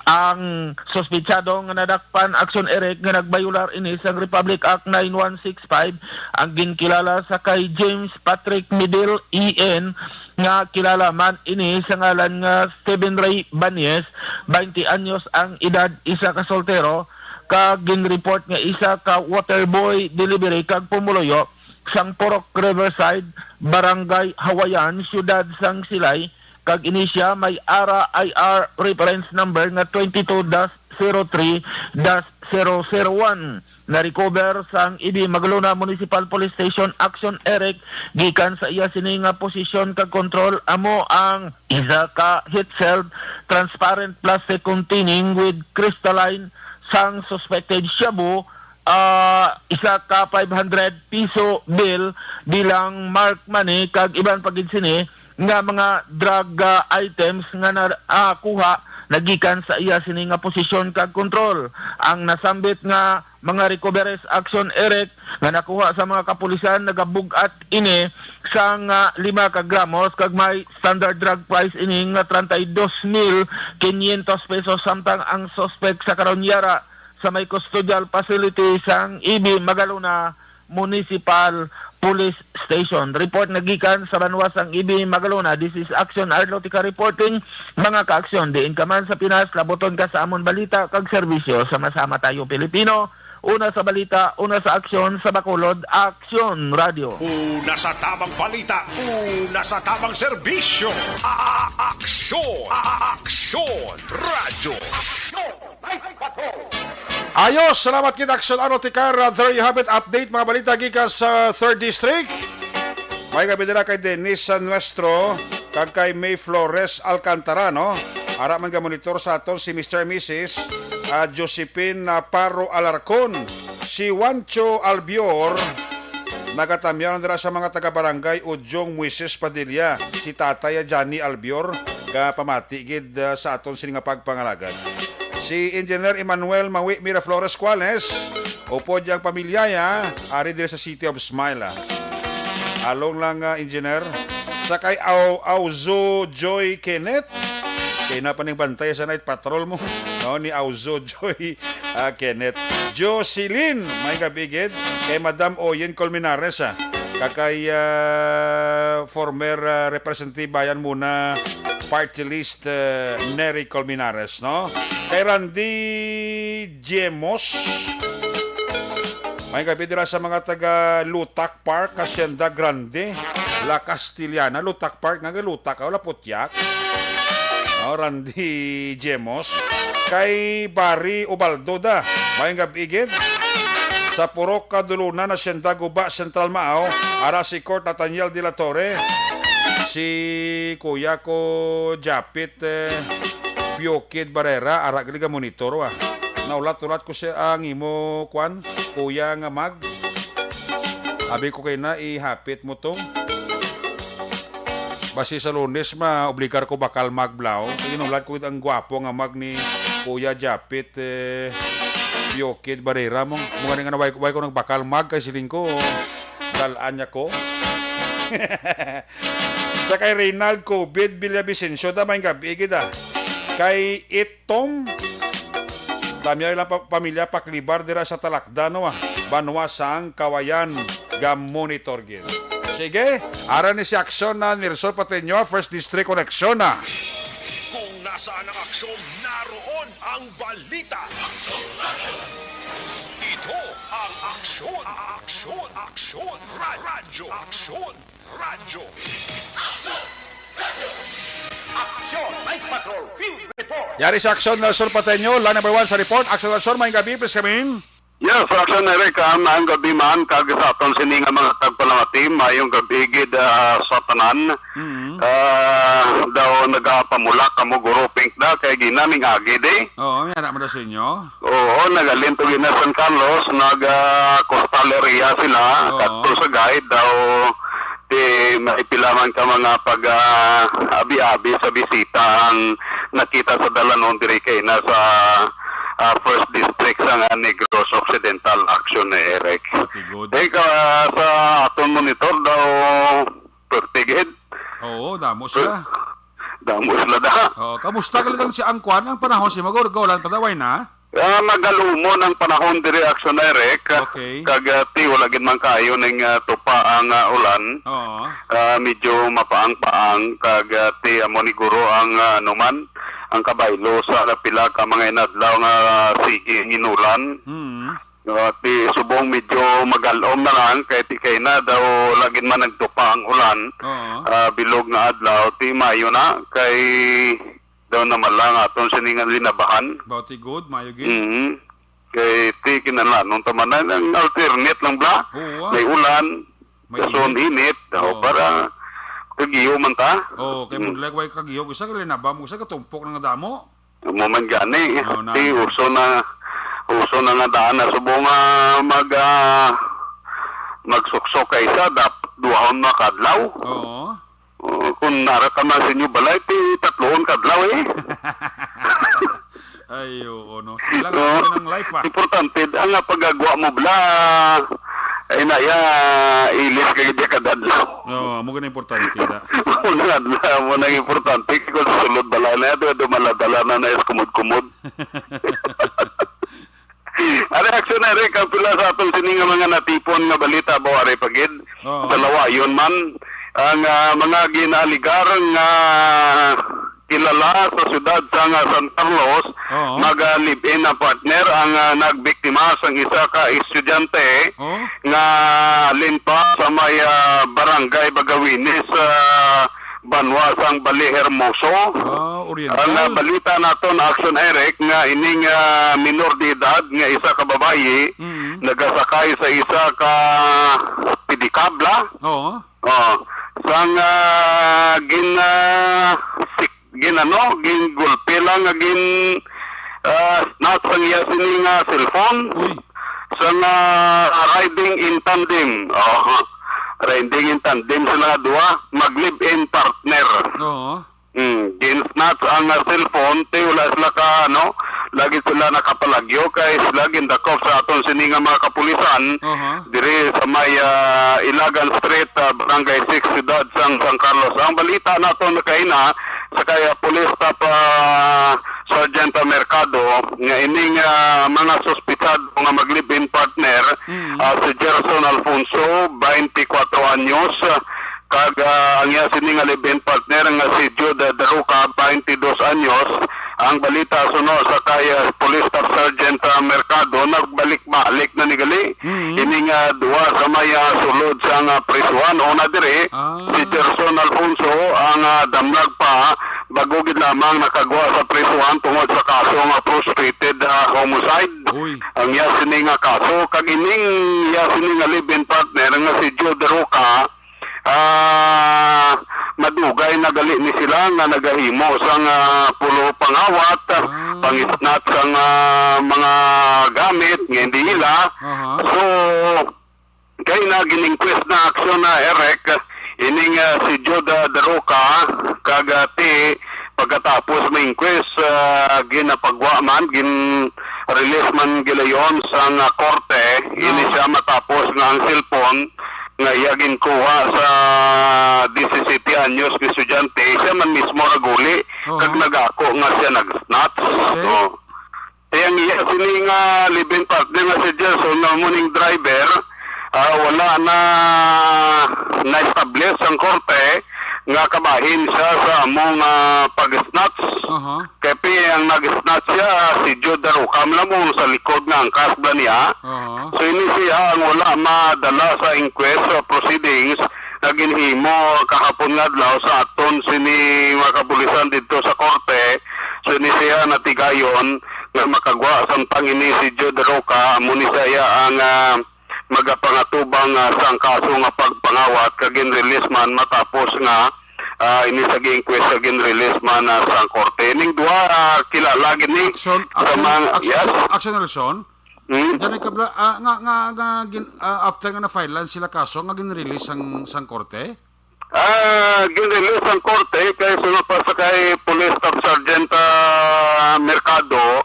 Ang suspitsado nga nadakpan, Action Eric, nga nagbayular ini sang Republic Act nine one six five, ang ginkilala sa kay James Patrick Midil E N, nga kilala man ini sa ngalan nga Steven Ray Banyes, twenty anyos ang edad, isa ka soltero, kag ginreport nga isa ka waterboy delivery kag pumuluyo sang Purok Riverside, Barangay Hawayan, Siyudad sang Silay, kag ini sia may ara I R reference number nga twenty-two dash zero three dash zero zero one. Na-recover sang Ibi Magalona Municipal Police Station, Action Eric, gikan sa iya sini nga posisyon kag kontrol amo ang isa ka heat-sealed transparent plastic containing with crystalline sang suspected shabu, ah, isa ka five hundred piso bill bilang marked money, kag iban pa gid sini nga mga drug, ah, items nga nakuha nagikan sa iya sini nga posisyon kag kontrol. Ang nasambit nga mga recoveries, Action Eric, nga nakuha sa mga kapulisan nagabug-at ini sang, ah, lima ka gramos, kag may standard drug price ini nga treinta y dos mil quinientos pesos, samtang ang suspect sa karon yara sa may custodial facility sang Ibi Magalona Municipal Police Station. Report nagikan sa banwa sang Ibi Magalona. This is Action Arlotica reporting. Mga kaaksyon, diin ka man sa Pinas, labuton ka sa amon balita kag serbisyo. Sama-sama tayo, Pilipino. Una sa balita, una sa aksyon, sa Bacolod, Aksyon Radio. Una sa tamang balita, una sa tamang serbisyo. A-, a-, aksyon, a-, a-, aksyon, radyo. Aksyon, Night Patrol. Ayos, salamat kita, Aksyon Ano Tikar. Uh, there you have it, update, mga balita gikan sa Third District. May gabi nila kay Dennis San Nuestro kag kay May Flores Alcantara, no? Ara man gamonitor sa aton si Mister Missus, ah, Josephine, ah, Paro Alarcon, si Juancho Albior, nagatamyaw na dira sa mga taga-barangay Udyong Moises Padilla, si Tatay, ah, Johnny Albior, kapamati gid, ah, sa aton sini nga pagpangalagad. Si Engineer Emmanuel Mawi Miraflores Cuales, upod yang pamilya ya, ari diri sa City of Smile, ah. Along lang, ah, Engineer. Sa kay Au-, Auzo Joy Kenneth. Kay na pa ning bantay sa night patrol mo, no, ni Auzo Joy, ah, Kenneth. Jocelyn, may gabi gid. Kay Madam Oyen Colmenares, ah. Kag kay, ah, former, ah, Representative Bayan Muna Party List, ah, Nery Colmenares, no? Kay Randy Jemos. May gabi dira sa mga taga Lutak Park, Hacienda Grande, La Castellana. Lutak Park, nga Lutak, wala putyak. Oh, Randy Jemos. Kay Barry Ubaldo da. May gabi gid. Sa Purok Kadulunan, Hacienda Guba, Central Mao, ara si Court Nathaniel de la Torre. Si kuya ko, Japit, eh, Piokid Barrera, ara gali ka monitor, wa. Naulat-ulat ko siya ang imo, kwan, kuya nga mag. Abi ko kay na, ihapit mo tong. Basi sa Lunes, ma-obligar ko bakal mag, blaw. Kay inulat ko ang gwapo nga mag ni Kuya Japit, eh, Piokid Barrera mo. Mga nga na, why, why ko nagbakal mag, kay siling ko, dalaan niya ko. Sa kay Reynald Covid Villavicencio, damay gabi, gid, ah. Kay It Tom, tamyaw ilang pa-, pamilya paklibar dira sa Talakdan, no, ah. Banwa sang Kawayan, ga-monitor gid. Sige, ara ni si Aksyon na Nelson Pateño, First District Connection na. Kung nasaan ang aksyon, naroon ang balita. Ito ang Aksyon, Aksyon, Aksyon, Ra- Radyo, Aksyon, Radyo. Aksyon Night Patrol Field Report. Yari sa Aksyon del Sur Pateño, line number one sa report. Aksyon del Sur, maayong gabi, please come in. Yes, Aksyon Eric, ah, maayong gabi man, kag sa aton sini nga mga tagpalamati, maayong gabi gid, ah, sa tanan. Mm. Ah, daw nagapamula kamo, Guro Pink, da, kay ginaming agi, di? Oo, may ara mo daw sa inyo. Oo, nagalinto gina San Carlos, nag, ah, coastal area sila, Oo. kadto sa guide daw, di may pila man ka mga pag, ah, abi-abi sa bisita ang nakita sa dalanon diri kay na sa, ah, first district sa nga Negros Occidental, Aksyon Eric. Pati good. Di ka sa aton monitor daw, pertigid. Oo, damo sila. Damo sila da. Oo, kamusta ka lang si ang kwan, ang panahon si Magor, gaulan pa daway na? Ah, magalumon ang panahon diri, Aksyon Eric. Okay. Kag, ah, ti, wala gid man kaayo ning, ah, tupa ang, ah, ulan. Oo. Ah, medyo mapaang-paang kag, ah, ti, amo ni guro ang, ah, ano man, ang kabaylo sa pila ka mga inadlaw nga sige ang inulan. Mm. Ah, ti, subong medyo magalom na lang kay ti kay na daw lagin man nagtupa ang ulan. Oo. Ah, bilog nga adlaw, ti mayo na kay daw naman lang aton sini nga linabahan. Bauti good, mayo gid. Mm. Kay ti kinahanglan ta man na ang alternate lang bla. Oo, ah. May ulan, May kason init. Init, oh, Oo. para kagiyo man ta. Oo, kay Mm. mudlag way kagiyo, isa ka linaba mo, isa ka tumpok na nga damo. Mo man gani. Oo, na. Ti uso na, uso na nga daan na subong nga mag, ah, magsuksok ka isa, dapat duhahon na kadlaw. Oo. Oh, kung nara ka man sa inyo balay, ti tatluon kadlaw eh. Ay, oo, no. Sila nga Oo. ang life, ah. Importante, ang nga pagagwa mo bla, ay na ya, ilis ka gid kada adlaw. Oo, amo gani importante, da. Mo na adlaw, mo nang importante, kung sulod balay na, do, do maladala na na is kumod-kumod. Ang reaksyon na rin, ang pila sa aton sini nga mga natipon nga balita, ba, ari pa gid? Oo. Dalawa, yun man. Ang, ah, mga ginaaligar nga kilala sa siyudad sa nga San Carlos, Oo. mag, ah, live-in na partner ang, ah, nagbiktima sang isa ka estudyante Oo. nga linpa sa may, ah, barangay Bagawinis, ah, banwa sang Bali Hermoso. Ah, Oriental. Ang, ah, balita naton, Action Eric, nga ining, ah, minor de edad nga isa ka babayi Mm. nagasakay sa isa ka pedicab la. Oo. Oh, sang, ah, gin, ah, sik-, gin, ano, gin gulpe lang nga gin, ah, snatch ang iya sini nga cellphone. Uy. Sang, ah, riding in tandem. Oh, riding in tandem sila nga duha, mag-live-in partner. Oo. Hmm, gin-snatch ang, ah, cellphone, ti wala sila ka, ano, lagi sila nakapalagyo kay sila gindakop sa aton sini nga mga kapulisan Aha. diri sa may, ah, Ilagan Street, ah, Barangay six, Siyudad sang San Carlos. Ang balita naton kaina sa kay, ah, Police Staff, ah, Sergeant Mercado nga ining, ah, mga suspitsado nga mag-live-in partner, Mm. ah, si Gerson Alfonso, twenty-four anyos, kag, ah, ang iya sini nga live-in partner nga si Jude Daruca, twenty-dos anyos. Ang balita suno sa kay, ah, Police Staff Sergeant, ah, Mercado, nagbalik-balik na ni gali. Mm. Ini nga duha sa may, ah, sulod sa nga prisuhan. Una diri, Ah. si Gerson Alfonso ang, ah, damlag pa, bago gid lamang nakagwa sa prisuhan tungod sa kaso nga frustrated, ah, homicide. Uy. Ang iya sini nga kaso, kag ining iya sini nga live-in partner nga si Jude Daruca, ah, madugay na gali ni sila nga nagahimo sang, ah, pulo pangawat, Ah. pangisnat sang, ah, mga gamit nga hindi ila. Aha. So, kay na gin-inquest na aksyon na, Eric, ining, ah, si Jude Daruca, kag, ah, ti pagkatapos ma-inquest, ah, ginapagwa man, gin-release man gilayon sang, ah, korte, ini No. siya matapos nga ang cellphone nga iya ginkuha sa disisete anyos nga estudyante, siya man mismo naguli Oo. kag nagako nga siya nag-snatch. Okay. So, kay ang iya sini nga live-in partner nga si Gerson nga mo ning driver, ah, wala na na-establish ang korte nga kabahin siya sa among, ah, pag-snatch. Aha. Kay pi ang nag-snatch siya, si Jude Daroca man mo sa likod nga angkas bala niya. Aha. So, ini siya ang wala madala sa inquest, ah, proceedings nga ginhimo kahapon nga adlaw sa aton sini mga kapulisan didto sa korte. So, ini siya natigayon nga makagwa samtang ini si Jude Daroca, amo ni siya ang, ah, magapangatubang, ah, sang kaso nga pagpangawat kag gin-release man matapos nga, ah, ini sa gi-inquest sa gin-release man, ah, sang korte. Ning duha, ah, kilala gid ni Action, sa action, mga, action, yes? Action, Nelson? Hmm? Diyan ay kabla, ah, nga, nga, nga gin-, ah, after nga na-file lang sila kaso, nga gin-release sang, sang korte? Ah, gin-release ang korte kay sumapa sa kay Police Staff Sergeant, ah, Mercado,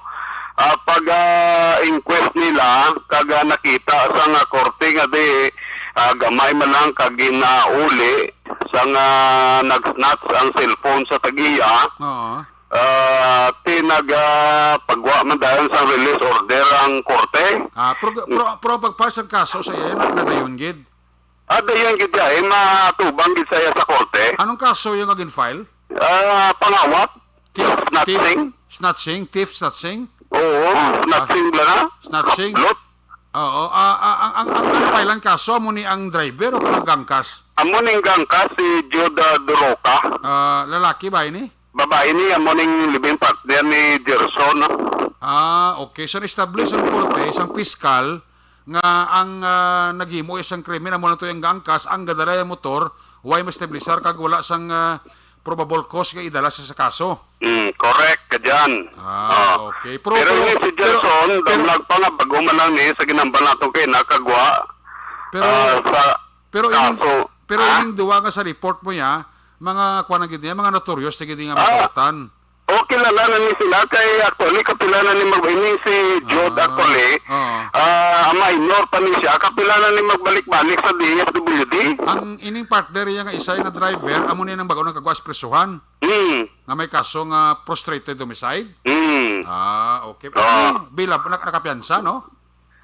ah, pag, ah, inquest nila kag, ah, nakita sa nga korte nga di, ah, gamay man lang kag ginauli sa nga nag-snatch ang cellphone sa tag-iya. Oo. Ah, ti nag, ah, pagwa man dayon sang release order ang korte. Ah, pero, pero, pero pag-file sang kaso sa iya, na, nadayon gid. Ah, dayon gid ya, eh, matubang gid sa iya sa korte. Anong kaso yung nga gin-file? Ah, pangawat. Thief, Snatching. Thief, snatching, thief, snatching? Oo, snatching bala na. Snatching? Lot. Oo, ah, ah, ang, ang, ang, ang file ang kaso, amo ni ang driver o ang gangkas? Amo ning gangkas si Jude Daroca. Ah, lalaki ba ini? Babae ni, amo ning living partner ni Gerson. Ah, okay. So, na-establish ang korte, isang piskal, nga ang, ah, naghimo isang krimen, amo lang to yung gangkas, ang gadala yung motor, way ma-establisar kag wala sang, ah, probable cause nga idala sa, sa kaso. Mm, correct ka dyan. Ah, oh, okay. Pero, pero pero, ini si Gerson, pero, damlag pa nga, bago man lang ni, sa ginambal nato kay nakagwa, pero, ah, sa pero ining, kaso. Pero ah? Ining duwa nga sa report mo ya, mga kuwan na gid niya, mga notorious na gid nga ah, mga kawatan. O, kilala na ni sila kay actually kapila na ni mag-, ini si Jude ah, actually, ah, ah, minor pa ni siya, kapila na ni magbalik-balik sa D S W D. Ang ining partner iya nga isa nga driver, amo ni nang bago nang kagwas presuhan. Hmm. Nga may kaso nga frustrated homicide? Hmm. Ah, okay. Ah. Ano, bail up, nak-, nakapiyansa, no?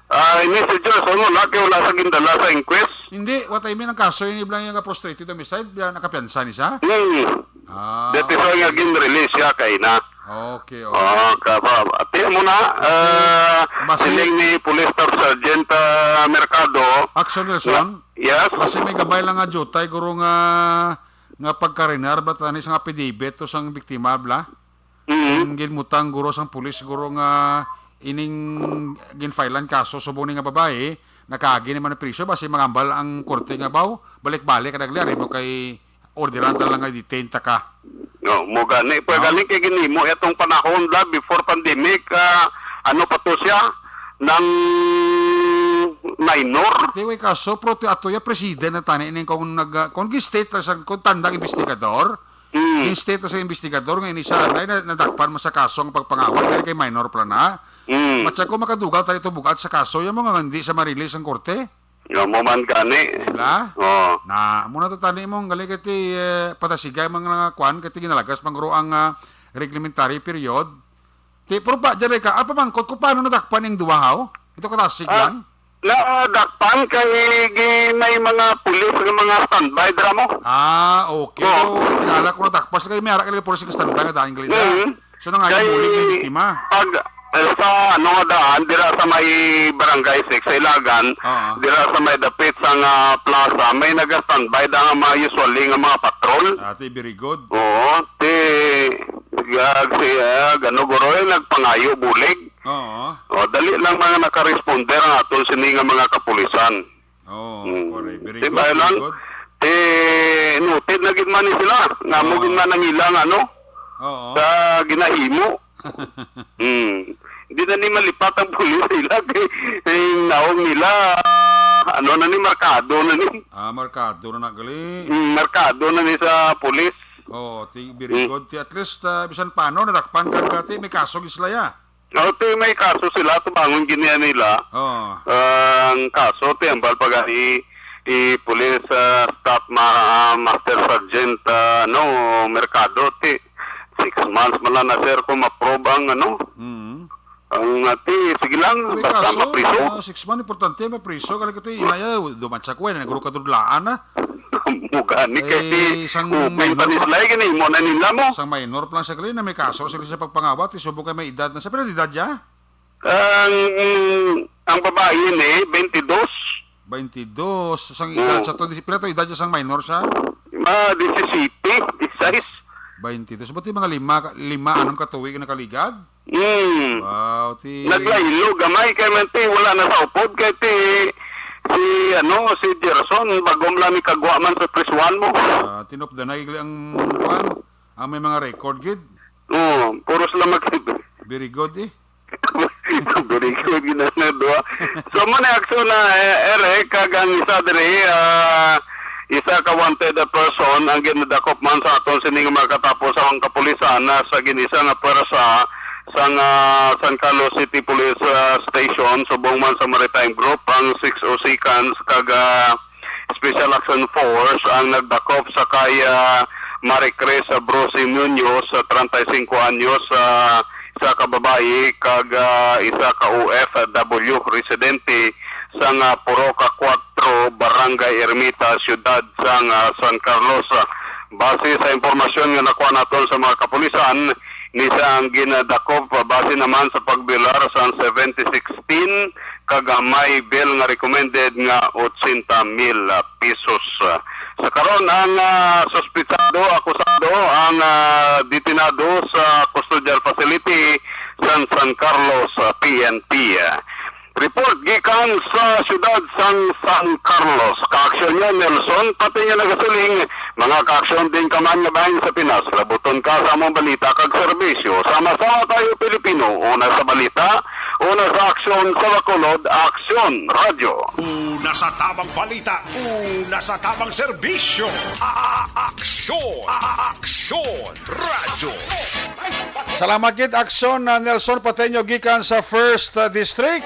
Ah, ini si Gerson, wala kay wala sa gindala sa inquest. Hindi, what I mean, ang kaso ini bilang yung frustrated homicide, bilang nakapiyansa ni siya? Hmm. Ah, that is why okay. Nga gin-release siya kay na. Okay, okay. Ah, kaba, ati mo na, ah, basi siling ni Police Staff Sergeant, ah, Mercado. Action, Nelson? Yes? Basi may gabay lang nga jutay, guro nga, nga pagkarinar, ba tani sa nga affidavit to sang biktima, bla? Mm. Ang ginbutang guro sang pulis siguro nga ining ginfilean kaso subong ni nga babayi, nakaagi naman ang priso, basi mangambal ang korte nga baw, balik-balik ka nagliari mo kay orderan ta lang nga detain ta ka. No, mo gani. Pag ah, gani kay ginimo itong panahon da before pandemic, ah, ano pa to siya? Nang minor? Di way kaso, pero ti ato ya president na tani ning kung nag, kung gi-state sa kung tandang investigador, Mm. Instate sa investigador nga ini siya na, na, nadakpan man sa kaso ang pagpangawat, kay, kay minor pala na. Mm. Matsa ko makadugal tayo ito bugat sa kaso, yung mga hindi sa marilis ang korte. Nga mo man gani. Diba? Oo. Na, muna tatani mo, ang galing kay ti, eh, patasigay mga kwan, kay ti ginalagas pangro ang, ah, reglementary period. Ti, pero pa, dyan ka, ah, pamangkot ko, paano nadakpan yung duwa, haw? Ito katasig ah, lang? Nadakpan kay gi-, may mga pulis nga mga standby dira mo. Ah, okay. Oo. So, tingala ko nadakpan. Sa kayo may arak kay pulis nga standby nga daan gali na. Mm. So, nang ayaw Kay, muli yung biktima. Pag, eh, sa ano nga daan, dira sa may Barangay Six, sa Ilagan, Oo. Dira sa may dapit sa nga plaza, may naga-standby da nga mga usually nga mga patrol. Ah, ti, very good. Oo, ti, gag, si, ah, gano, guro, eh, nagpangayo, bulig. Oo. O, dali lang mga naka-responder ang aton sini nga mga kapulisan. Oo, Mm. correct. Very Di good, ba very lang? good. Ti, noted na gid man ni sila. Nga mo Oo. gid man ang ilang, ano, Oo. sa ginahimo. Mm. Di na ni malipat ang pulis nila. Kay, eh, naong nila, ano na ni, markado na ni. Ah, markado na na gali. Mm, markado na ni sa pulis. Oo, ti, very Mm. good. Ti, at least, ah, bisan paano, nadakpan ka, ti, may kaso gid sila ya. O, ti, may kaso sila, tubangon gid niya nila. Oo. Ah, ang kaso, ti, ambal pa gani, i Police, ah, Staff ma-, ah, Master Sergeant, ah, ano, Mercado, ti, six months man lang na, sir, kung ma-prove ang, ano, Mm. ang, ah, ti, sige lang, May basta kaso, mapriso. ah, six months, importante, mapriso. Kali ka, ti, inaya, duman siya ko, eh, naguro ka dudlaan, ah. mo gani kay si Ay, sang ubing pa ni minor, Sly, gani mo na nila mo. Sang minor pa lang siya gali, na may kaso sila sa pagpangawat, isubo kay may edad na siya. Pero edad niya? Ang, ang babae ni, twenty-two. Twenty-two. Sang edad Oo. sa to, pila to edad niya sang minor siya? Ma, disisiyete, disisais. Twenty-two. So, buti mga lima, lima, anam ka tuig ang nakaligad? Hmm. Wow, ti Naglaylo gamay kay man ti wala na sa upod kay ti si ano, si Gerson, bagom lang ni kagwa man sa prisuhan mo. Ah, tinupdan na igli ang kuan. Ang may mga record gid. Oo, puros lang mag- Very good eh. Very good gid na nga duha. So, mo na aksyon na, eh, Eric, kag ang isa diri, ah, isa ka wanted person ang ginadakop man sa aton sining mga katapos sa mga kapulisan na sa ginisa nga pwersa sang, ah, San Carlos City Police, ah, Station, subong man sa Maritime Group, ang six oh Seconds, kag, ah, Special Action Force ang nagdakop sa kay, ah, Maricris Bruce Munoz, ah, treinta y cinco anyos, ah, isa ka babayi, kag, ah, isa ka O F W residente sang, ah, Purok Cuatro, Barangay Ermita, Siyudad sang, ah, San Carlos. Base sa impormasyon nga nakuha naton sa mga kapulisan, ni siya ang ginadakop base naman sa pagbilar sang seventy sixteen kag may bail nga recommended nga ochenta mil pesos. Sa karon, ang, ah, suspitsado, akusado, ang, ah, detenado sa custodial facility sa San Carlos, ah, P N P. Report gikan sa siyudad sang San Carlos. Kaaksyon niya, Nelson, pati nga nagasiling, mga kaaksyon din ka man nga bahin sa Pinas, labuton ka sa among balita kag serbisyo. Sama-sama tayo, Pilipino. Una sa balita, una sa aksyon, sa Bacolod, Aksyon Radyo. Una sa tamang balita, una sa tamang serbisyo. A-, a-, aksyon, a-, a-, aksyon Radyo. Salamat gid, Aksyon, uh, Nelson Pateño gikan sa First, uh, District.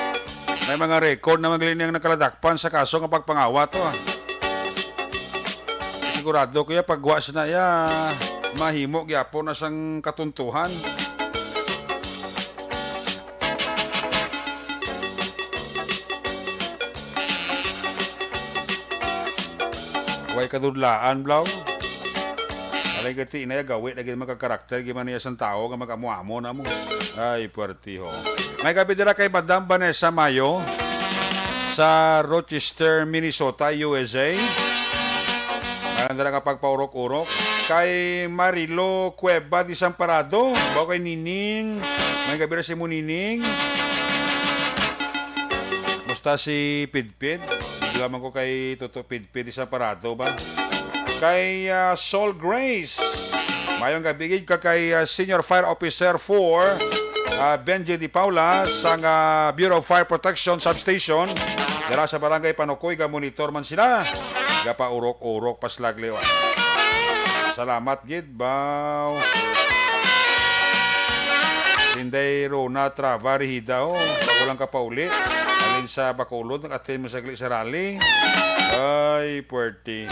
May mga record naman gali niyang nakaladakpan sa kaso nga pagpangawat to, ah. Sigurado ko ya pagwa na ya, mahimo gyapon na sang katuntuhan. Way kadudlaan, Blaw. Alay gati na ya, gawi na gid man ka karakter, gid man niya sang tawo nga mag-amo-amo na mo. Ay, puwerte ho. May gabi dira kay Madam Vanessa Mayo sa Rochester, Minnesota, U S A. May dira nga pagpaurok-urok kay Marilo Cueva Desamparado. Baw kay Nining. May gabi ra si mo, Nining. Musta si Pidpid? Di man ko kay Toto Pidpid Desamparado ba? Kay, ah, Sol Grace. Mayong gabi gid ka kay, ah, Senior Fire Officer four, ah, Benji Di Paula sang, ah, Bureau of Fire Protection Substation. Dira sa Barangay Panukoy, ga-monitor man sila. Gapaurok-urok pa sila, liwat. Salamat gid, baw. Inday Rona Trava Rehida, oh. Bago lang kapauli. Alin sa Bacolod, nag-attend mo saglit sa rally. Ay, puwerte.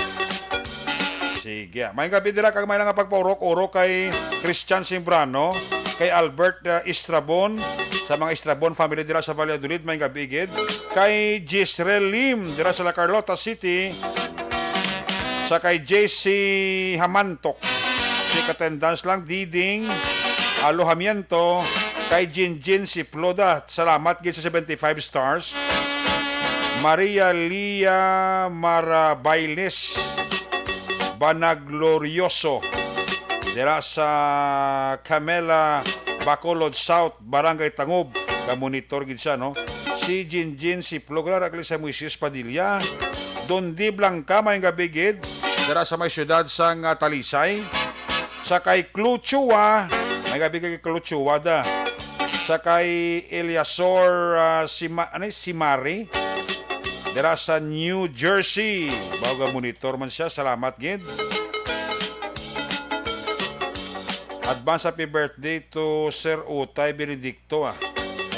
Sige, ah. May gabi dira kag may lang nga pagpaurok-urok kay Christian Simbrano, kay Albert, uh, Estrabon, sa mga Estrabon family dira sa Valladolid, may gabi gid. Kay Jezreel Lim dira sa La Carlota City, sa kay J C Hamantok, si katendans lang, Diding Alojamiento, kay Jinjin Siploda. Salamat gid sa seventy-five stars. Maria Lia Marabailes Banaglorioso, dira sa Camela, Bacolod South, Barangay Tangub. Ka-monitor gid siya, no? Si Jinjin Siplogra, ra kay sa Moises Padilla. Dondi Blanca, may gabi gid. Dira sa may siyudad sang, ah, Talisay. Sa kay Cluchua, may gabi kay Cluchua da. Sa kay Eliasor, ah, Sima-, ano, Simari. Dira sa New Jersey. Baw ga-monitor man siya. Salamat gid. Advance happy birthday to Sir Utay Benedicto, ah.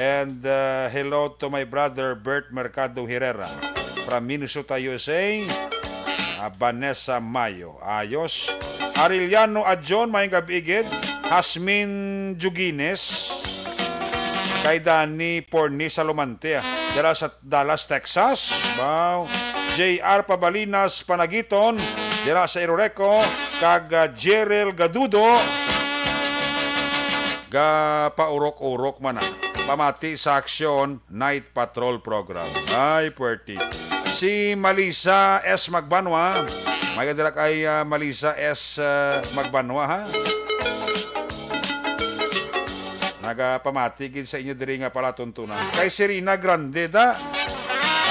And, uh, hello to my brother Bert Mercado Herrera from Minnesota, U S A. Ah, Vanessa Mayo. Ayos. Ariliano Adjon, may gabi gid. Hasmin Jugines. Kay Danny Porni Salomante, ah. Dira sa Dallas, Texas. Wow. J R Pabalinas Panagiton. dira sa Iloreco, kag, ah, Jerel Gadudo, gapaurok-urok man, ah, pamati sa Aksyon Night Patrol Program. Ay, puwerte. Si Malisa S. Magbanwa, may dira kay, ah, Malisa S., ah, Magbanwa, ha? Nagapamati gid sa inyo diri nga palatuntunan. Kay Serena Grande, da.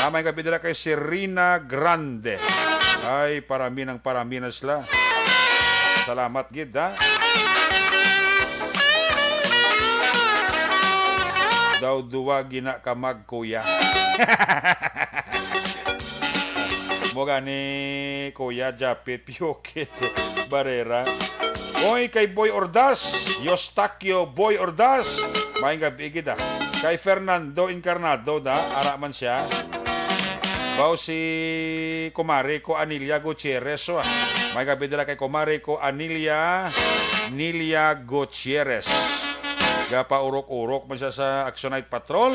Ah, may gabi dira kay Serena Grande. Ay, parami ng parami na sila. Salamat gid, da. Daw duwa gina ka mag kuya. Mo gani, Kuya Japit Piokit Barrera. Oy, kay Boy Ordaz, Eustaquio Boy Ordaz. Maayong gabi gid, ah. Kay Fernando Encarnado, da, ara man siya. Baw si kumare ko, Anilia Gutierrez, oh, ah. Maayong gabi dira kay kumare ko, Anilia, Nilia Gutierrez. Gapaurok-urok man siya sa Action Night Patrol.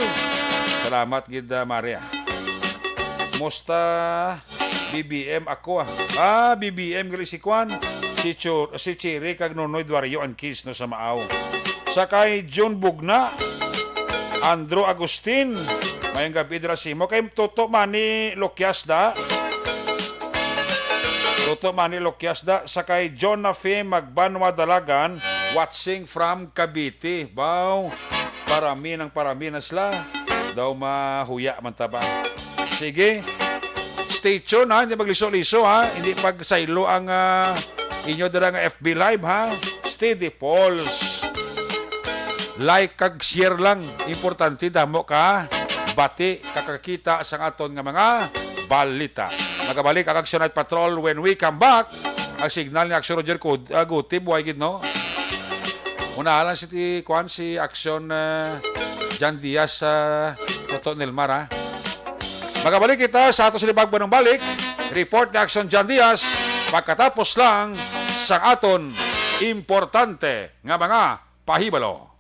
Salamat gid, ah, Maria. Musta? B B M ako, ah. Ah, B B M gali si Kwan. Si Chur-, si Chiri kag Nonoy Duario and Kids, no, sa Maaw. Sa kay June Bugna, Andrew Agustin, maayong gabi dira sa imo. Kay Toto Mani Lokyas da. Toto Mani Lokyas da. Sa kay John Nafi Magbanwa Dalagan, watching from Cavite. Baw, parami ng parami na sila. Daw mahuya man ta ba. Sige. Stay tuned, ha. Hindi magliso-liso, ha. Hindi pagsaylo ang, ah, inyo dira nga F B Live, ha. Steady Pulse. Like kag share lang. Importante, damo ka bati, kakakita sang aton nga mga balita. Magabalik ang Action Night Patrol when we come back. Ang signal ni Action Roger Cud-, ah, Gutib, way gid, no? Una lang si ti-, kuan, si Action, ah, Jan Diaz sa Toto Nilmar, ha? Magabalik kita sa ato sini pagbanong balik. Report ni Action Jan Diaz pagkatapos lang sang aton importante nga mga pahibalo.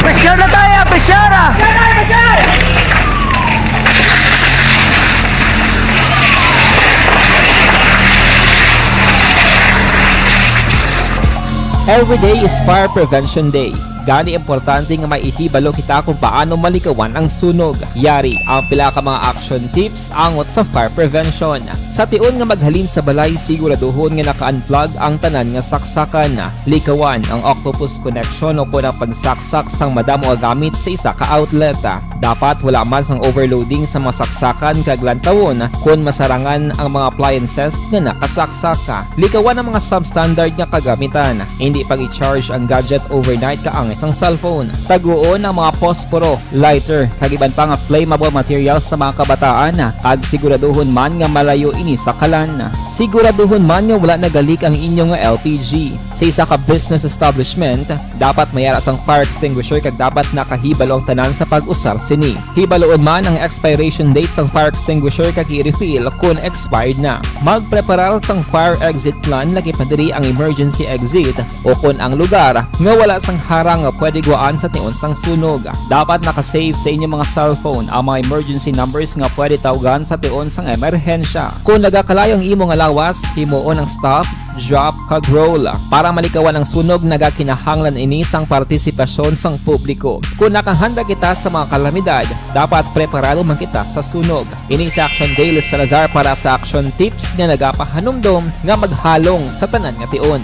Pressure na tayo, pressure na! Every day is Fire Prevention Day. Gani, importante nga may ihibalo kita kung paano malikawan ang sunog. Yari ang pila ka mga action tips angot sa fire prevention. Sa tion nga maghalin sa balay, siguraduhon nga naka-unplug ang tanan nga saksakan. Likawan ang octopus connection o kon ang pagsaksak sang madamo nga gamit sa isa ka outlet. Dapat wala man sang overloading sa mga saksakan kag lantawon kon masarangan ang mga appliances nga nakasaksak. Likawan ang mga substandard nga kagamitan. Hindi pag-i-charge ang gadget overnight ka ang sang cellphone. Taguon ang mga posporo, lighter, kag iban pa nga flammable materials sa mga kabataan, kag siguraduhon man nga malayo ini sa kalan. Siguraduhon man nga wala nagalik ang inyo nga L P G. Sa isa ka business establishment, dapat may ara sang fire extinguisher kag dapat nakahibalo ang tanan sa pag-usar sini. Hibaluon man ang expiration date sang fire extinguisher kag i-refill kon expired na. Magpreparar sang fire exit plan, lakip na diri ang emergency exit, o kon ang lugar nga wala sang harang nga pwede gwaan sa tion sang sunog. Dapat naka-save sa inyo mga cellphone ang mga emergency numbers nga pwede tawgan sa tion sang emerhensya. Kon nagakalayo ang imo nga lawas, himuon ang stop, drop, kag roll. Para malikawan ang sunog, nagakinahanglan ini sang partisipasyon sang publiko. Kon nakahanda kita sa mga kalamidad, dapat preparado man kita sa sunog. Ini si Action Daily Salazar para sa Action Tips nga nagapahanumdom nga maghalong sa tanan nga tion.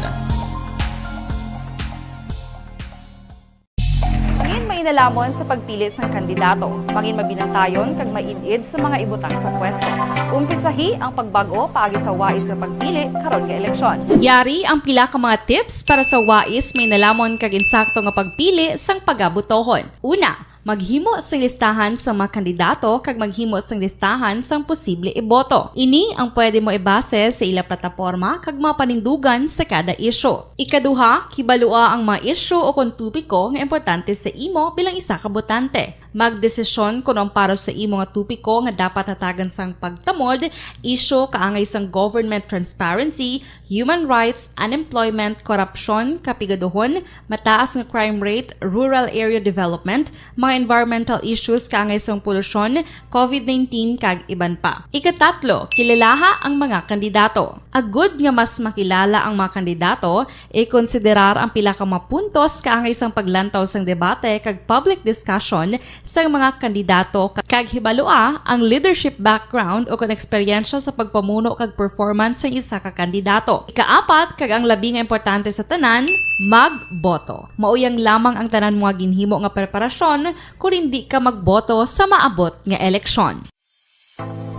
Mangin mainalamon sa pagpili sang kandidato. Mangin mabinantayon kag maid-id sa mga ibutang sa pwesto. Umpisahi ang pagbag-o paagi sa wais nga pagpili karon nga eleksyon. Yari ang pila ka mga tips para sa wais, mainalamon kag insakto nga pagpili sang pagabutohon. Una, maghimo sing listahan sa mga kandidato kag maghimo sing listahan sang posible iboto. Ini ang pwede mo ibase sa ila plataporma kag mga panindugan sa kada isyu. Ikaduha, kibalua ang mga isyu o kon topiko nga importante sa imo bilang isa ka botante. Magdesisyon kon ang para sa imo nga topiko nga dapat hatagan sang pagtamod, isyu kaangay sang government transparency, human rights, unemployment, korupsyon, kapigaduhon, mataas nga crime rate, rural area development, mga environmental issues kaangay sang polusyon, covid nineteen, kag iban pa. Ikatatlo, kilalaha ang mga kandidato. Agud nga mas makilala ang mga kandidato, ikonsiderar ang pila ka mga puntos kaangay sang paglantaw sang debate kag public discussion sang mga kandidato, ka-, kag hibalua ang leadership background o kon eksperyensya sa pagpamuno kag performance sang isa ka kandidato. Ikaapat, kag ang labi nga importante sa tanan, magboto. Mao yang lamang ang tanan mo nga ginhimo nga preparasyon kon indi ka magboto sa maabot nga eleksyon.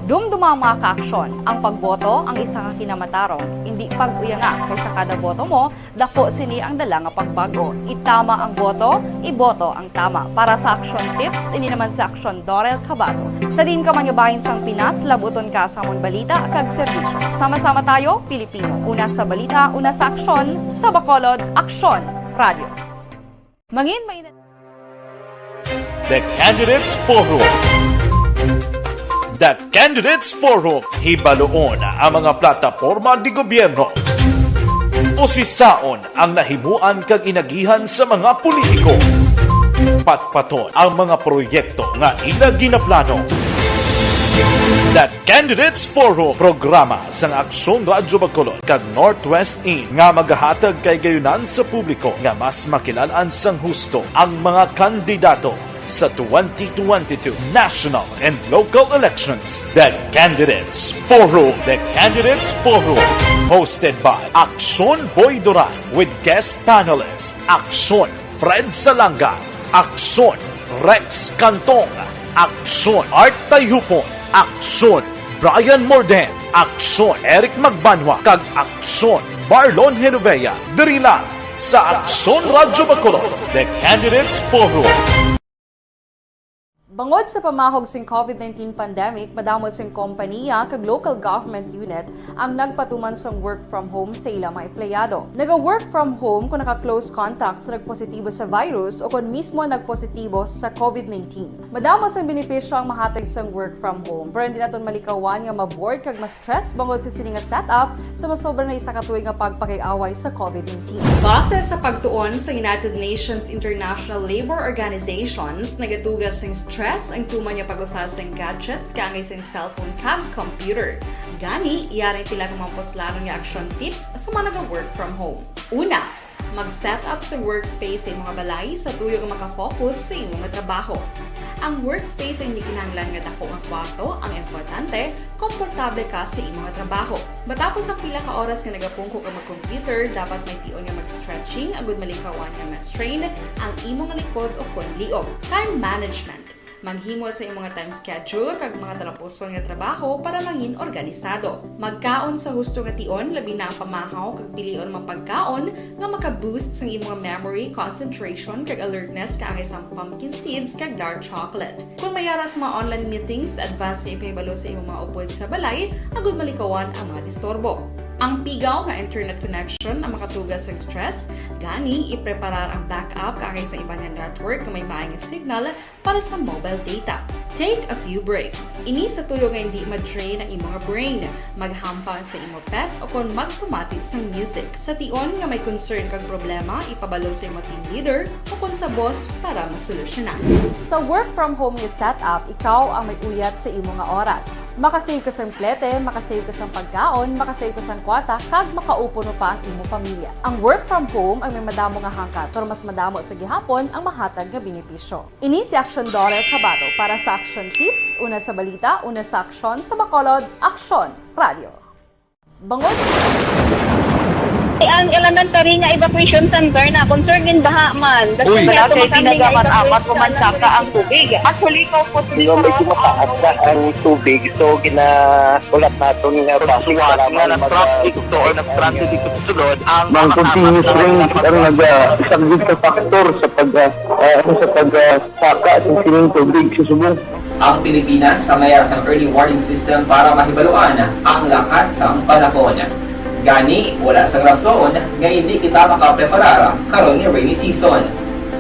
Dumduma, mga ka-aksyon, ang pagboto ang isa ka kinamatarong. Indi pag-uyanga, kay sa kada boto mo, daku sini ang dala nga pagbag-o. Itama ang boto, iboto ang tama. Para sa Action Tips, ini naman si Action Dorel Cabato. Sa diin ka man nga bahin sang Pinas, labuton ka sa amon balita kag serbisyo. Sama-sama tayo, Pilipino. Una sa balita, una sa aksyon, sa Bacolod, Aksyon Radio. Mangin may The Candidates Forum. The Candidates Forum, hibaluon ang mga plataporma di gobyerno. Usisaon ang nahimuan kag inagihan sa mga politiko. Patpaton ang mga proyekto nga ila ginaplano. The Candidates Forum, programa sang Aksyon Radyo Bacolod kag Northwest In nga magahatag kay gayunan sa publiko nga mas makilal-an sang husto ang mga kandidato sa twenty twenty-two national and local elections. The Candidates Forum. The Candidates Forum, hosted by Aksyon Boy Duran with guest panelist Aksyon Fred Salanga, Aksyon Rex Cantong, Aksyon Art Tayhupon, Aksyon Brian Morden, Aksyon Eric Magbanwa, kag Aksyon Marlon Genovea, diri lang sa Aksyon Radyo Bacolod, The Candidates Forum. Bangod sa pamahog sing covid nineteen pandemic, madamo sing kompanya kag local government unit ang nagpatuman sang work from home sa ila mga empleyado. Naga-work from home kung naka-close contact sa nagpositibo sa virus o kon mismo nagpositibo sa covid nineteen. Madamo sang benepisyo ang mahatag sang work from home, pero hindi naton malikawan nga ma-bored kag ma-stress bangod sa sini nga setup sa masobra na isa ka tuig nga pagpakig-away sa covid nineteen. Base sa pagtuon sa United Nations International Labour Organizations, nagatuga sing stress ang tuman nga pag-usa sing gadgets kaangay sing cellphone kag computer. Gani, yari ang pila ka mga puslanon nga action tips sa mga naga-work from home. Una, mag-set up sa workspace sa imo nga balay sa tuyo nga makafocus sa imo nga trabaho. Ang workspace ay hindi kinahanglan nga dako nga kwarto, ang importante, komportable ka sa imo nga trabaho. Matapos ang pila ka oras nga nagapungko ka mag-computer, dapat may tion nga mag-stretching agud malikawan nga ma-strain ang imo nga likod o kon liog. Time management. Maghimo sa imong time schedule kag mga talapuson nga trabaho para mangin organisado. Magkaon sa husto nga tion, labi na ang pamahaw kag pilion mga pagkaon nga maka-boost sang imong memory, concentration, kag alertness kaangay sang pumpkin seeds kag dark chocolate. Kung may ara sa mga online meetings, advance nga ipahibalo sa imong mga upod sa balay agud malikawan ang mga disturbo. Ang pigaw nga internet connection ang makatuga sa stress, gani ipreparar ang backup kaangay sa iban nga network nga may maay nga signal para sa mobile data. Take a few breaks. Ini sa tuyo nga hindi ma-drain ang imong brain. Maghampang sa imo pet o kon magpamati sang music. Sa tion nga may concern kag problema, ipabalo sa imo team leader o kon sa boss para masolusyonan. Sa work from home nga setup, ikaw ang may uyat sa imo nga oras. Makasave ka sang plete, makasave ka sang pagkaon, makasave ka sang kwarta, kag makaupo pa ang imo pamilya. Ang work from home ang may madamo nga hangkat, pero mas madamo sa gihapon ang mahatag nga benepisyo. Ini si Action Daughter Kabato para sa Action Tips, una sa balita, una sa aksyon, sa Bacolod, Aksyon Radio. Bangod. Ang elementary nga evacuation center na concern gin baha man. Uy. Wala kay ginagamit amat ko man saka ang tubig. Actually, ikaw po. Medyo mataas na ang tubig, so ginahulat naton nga base nga nag-traffic to or nag-traffic dito sa sulod ang mga continuous rain ang nag-, ah, isang sa factor sa pag, ah, ah, ano, sa pag, ah, saka sa sining tubig sa subong. Ang Pilipinas sa may sang early warning system para mahibaluan ang lakat sang panahon. Gani, wala sang rason nga hindi kita makapreparar karon nga rainy season.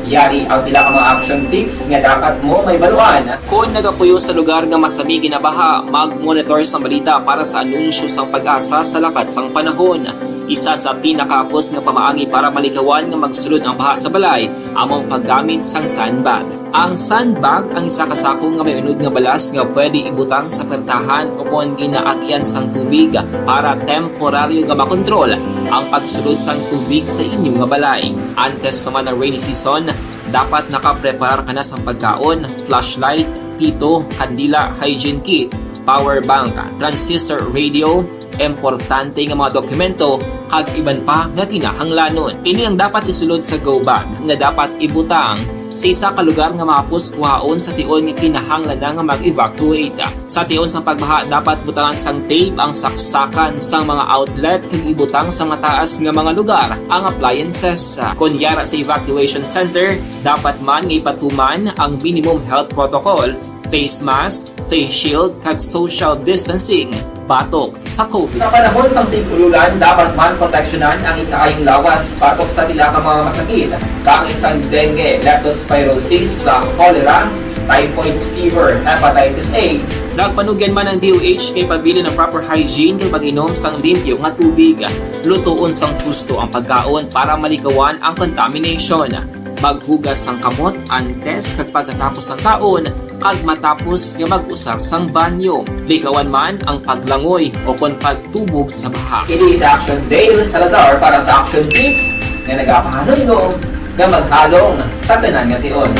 Yari ang pila ka mga action tips nga dapat mo mahibaluan. Kon nagapuyo sa lugar nga masami ginabaha, mag-monitor sa balita para sa anunsyo sang PAGASA sa lakat sang panahon. Isa sa pinakahapos nga pamaagi para malikawan nga magsulod ang baha sa balay amo ang paggamit sang sandbag. Ang sandbag ang isa ka sako nga may unod nga balas nga pwede ibutang sa pertahan o kon ginaagyan sang tubig para temporaryo nga makontrol ang pagsulod sang tubig sa inyo nga balay. Antes pa man ang rainy season, dapat nakapreparar ka na sang pagkaon, flashlight, pito, kandila, hygiene kit, power bank, transistor radio, importante nga mga dokumento, kag iban pa nga kinahanglanon. Ini ang dapat isulod sa go bag nga dapat ibutang sa isa ka lugar nga mahapos kuhaon sa tion nga kinahanglan na nga mag-evacuate. Sa tion sang pagbaha, dapat butangan sang tape ang saksakan sang mga outlet kag ibutang sa mataas nga mga lugar ang appliances. Kon yara sa evacuation center, dapat man nga ipatuman ang minimum health protocol, face mask, face shield, kag social distancing batok sa COVID. Sa panahon sang tig-ululan, dapat man proteksyonan ang ikaayong lawas batok sa pila ka mga masakit, kaangay sang dengue, leptospirosis, sa cholera, typhoid fever, hepatitis A. Nagpanugyan man ang D O H nga ipabilin ang proper hygiene kag pag-inom sang limpyo nga tubig. Lutoon sang husto ang pagkaon para malikawan ang contamination. Maghugas sang kamot antes kag pagkatapos sang kaon, kag matapos nga mag-usar sang banyo. Likawan man ang paglangoy o kon pagtubog sa baha. Ini si Action Dale Salazar para sa Action Tips nga nagapahanumdom nga maghalong sa tanan nga tion.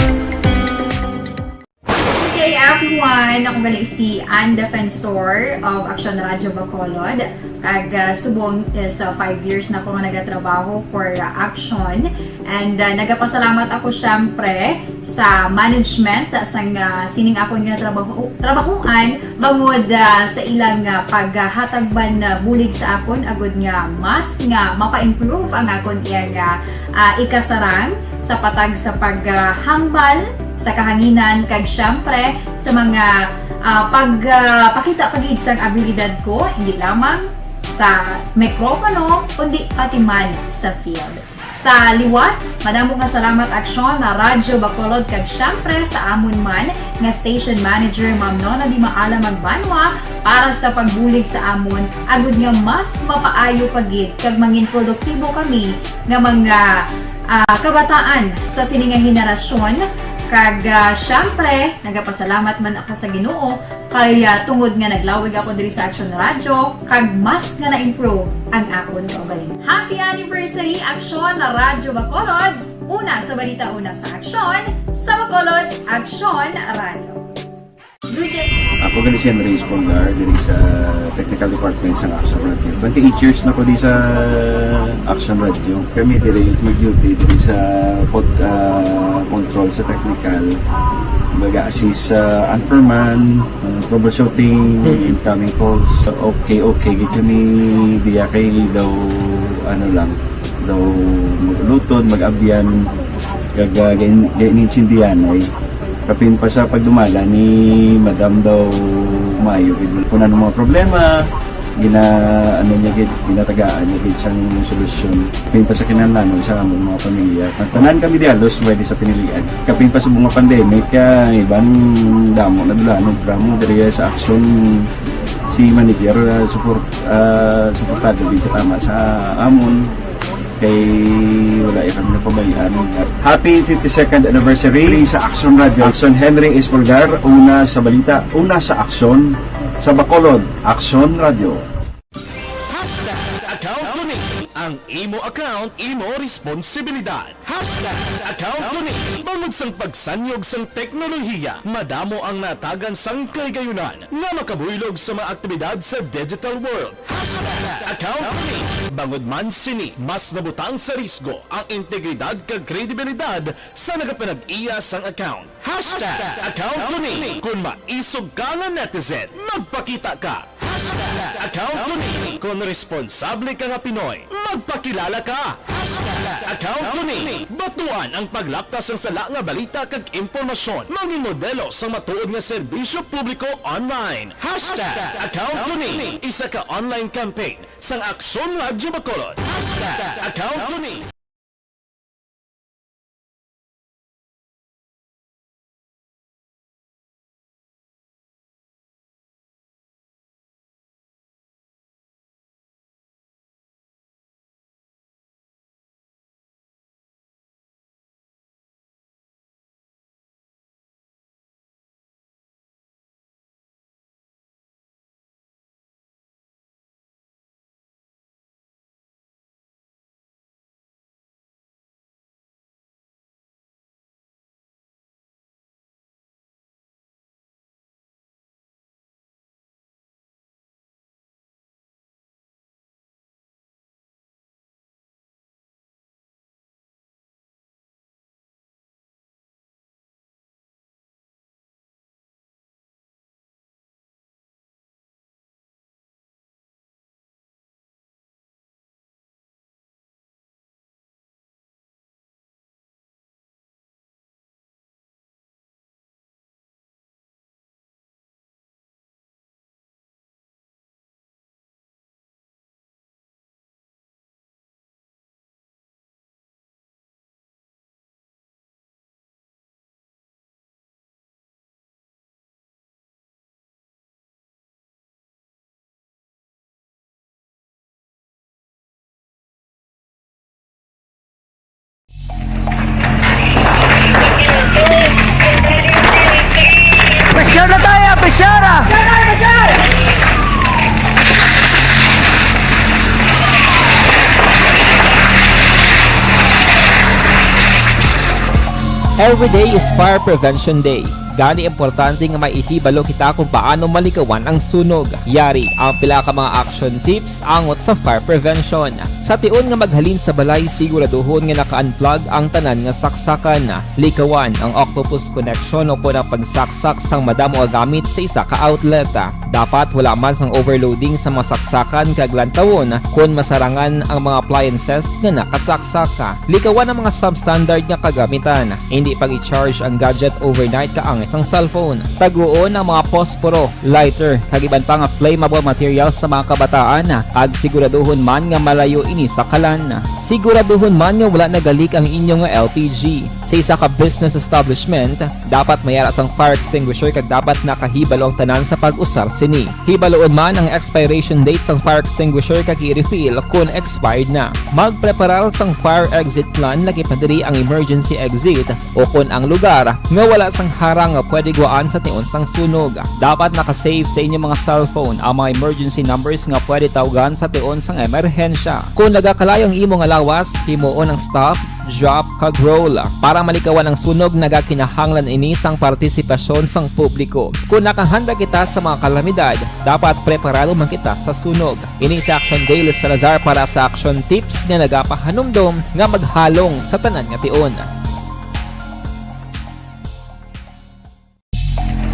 Good day, everyone! Ako gali si Ann Defensor of Action Radio Bacolod. Kag, ah, subong is, ah, five years na ako nga nagatrabaho for, ah, Action. And, ah, nagapasalamat ako, syempre, sa management, ah, sang, ah, sining akon nga trabaho, trabahuan, bangod, ah, sa ilang, ah, paghatag man, ah, bulig sa akon, agud nga mas nga mapa-improve ang akon iyang, ah, ah, ikasarang sa patag sa paghambal sa kahanginan, kag syempre sa mga, ah, pag, ah, pakita pa gid sang abilidad ko, hindi lamang sa mikropono, kundi pati man sa field. Sa liwat, madamo nga salamat, Aksyon, na Radyo Bacolod, kag syempre sa amon man nga station manager, Ma'am Nona Di Maala Magbanwa, para sa pagbulig sa amon, agud nga mas mapaayo pa gid kag mangin produktibo kami nga mga, ah, kabataan sa sini nga henerasyon. Kag, ah, syempre, nagapasalamat man ako sa Ginoo kay, ah, tungod nga naglawig ako diri sa Action Radio, kag mas nga na-improve ang akon kaugalingon. Happy anniversary, Action Radio Bacolod! Una sa balita, una sa aksyon, sa Bacolod, Action Radio. Good day. Ako gali si Andres Polgar, diri sa Technical Department sa Action Radio. Twenty-eight years na ko di sa Action Radio. Kami diri mag-duty diri sa pod-, ah, control sa technical. Baga assist sa anchorman, ah, troubleshooting, incoming calls. Okay, okay, gid kami diya kay daw, ano lang, daw mag-uluton, mag-abyan, kag, ah, gain-, gain-, intindihan ay kapin pa sa pagdumala ni Madam daw maayo gid. Kung ano mga problema, gina-, ano niya gid, ginatagaan niya gid sang solusyon. Kapin pa sa kinahanglanon sa among mga pamilya. Ang tanan kami di halos pwede sa pinilian. Kapin pa sa mga pandemic, kaya iban damo na dula, no, drama diri sa action si manager, ah, support, ah, suportado gid tama sa amon. Kay wala ya kami napabayaan. Happy fifty-second anniversary sa Action Radio. Action Henry Espolgar, una sa balita, una sa aksyon, sa Bacolod, Action Radio. Hashtag account ko ni. Ang imo account, imo responsibilidad. Hashtag account ko ni. Bangod sang pagsanyog sang teknolohiya, madamo ang natagan sang kahigayunan nga makabuylog sa mga aktibidad sa digital world. Hashtag account ko ni. Bangod man sini, mas nabutang sa risgo ang integridad kag kredibilidad sa nagapanag-iya sang account. Hashtag account ko ni. Kung maisog ka nga netizen, magpakita ka. Hashtag account ko ni. Kung responsable ka nga Pinoy, magpakilala ka. Hashtag account ko ni. Batuan ang paglapta sang sala nga balita kag impormasyon. Mangin modelo sang matuod nga serbisyo publiko online. Hashtag account ko ni. Isa ka online campaign sang Aksyon Radyo Bacolod. Hashtag account ko ni. Pressure na tayo! Pressure! Every day is Fire Prevention Day. Gani importante nga may ihibalo kita kung paano malikawan ang sunog. Yari ang pila ka mga action tips angot sa fire prevention. Sa tion nga maghalin sa balay, siguraduhon nga naka-unplug ang tanan nga saksakan. Likawan ang octopus connection o kon ang pagsaksak sang madamo nga gamit sa isa ka outlet. Dapat wala man sang overloading sa mga saksakan kag lantawon kon masarangan ang mga appliances nga nakasaksak. Likawan ang mga substandard nga kagamitan. Indi pag-i-charge ang gadget overnight kaangay sang cellphone. Taguon ang mga posporo, lighter, kag iban pa nga flammable materials sa mga kabataan, kag siguraduhon man nga malayo ini sa kalan. Siguraduhon man nga wala nagalik ang inyo nga L P G. Sa isa ka business establishment, dapat may ara sang fire extinguisher kag dapat nakahibalo ang tanan sa pag-usar sini. Hibaloon man ang expiration date sang fire extinguisher kag i-refill kon expired na. Magpreparar sang fire exit plan, lakip na diri ang emergency exit o kon ang lugar nga wala sang harang nga pwede guwaan sa tion sang sunog. Dapat naka-save sa inyong mga cellphone ang mga emergency numbers nga pwede tawgan sa tion sang emerhensya. Kung nagakalayo ang imo nga lawas, himuon ang stop, drop, kag roll. Para malikawan ang sunog, nagakinahanglan ini sang partisipasyon sang publiko. Kung nakahanda kita sa mga kalamidad, dapat preparado man kita sa sunog. Ini si Action Dale Salazar para sa Action Tips nga nagapahanumdom nga maghalong sa tanan nga tion.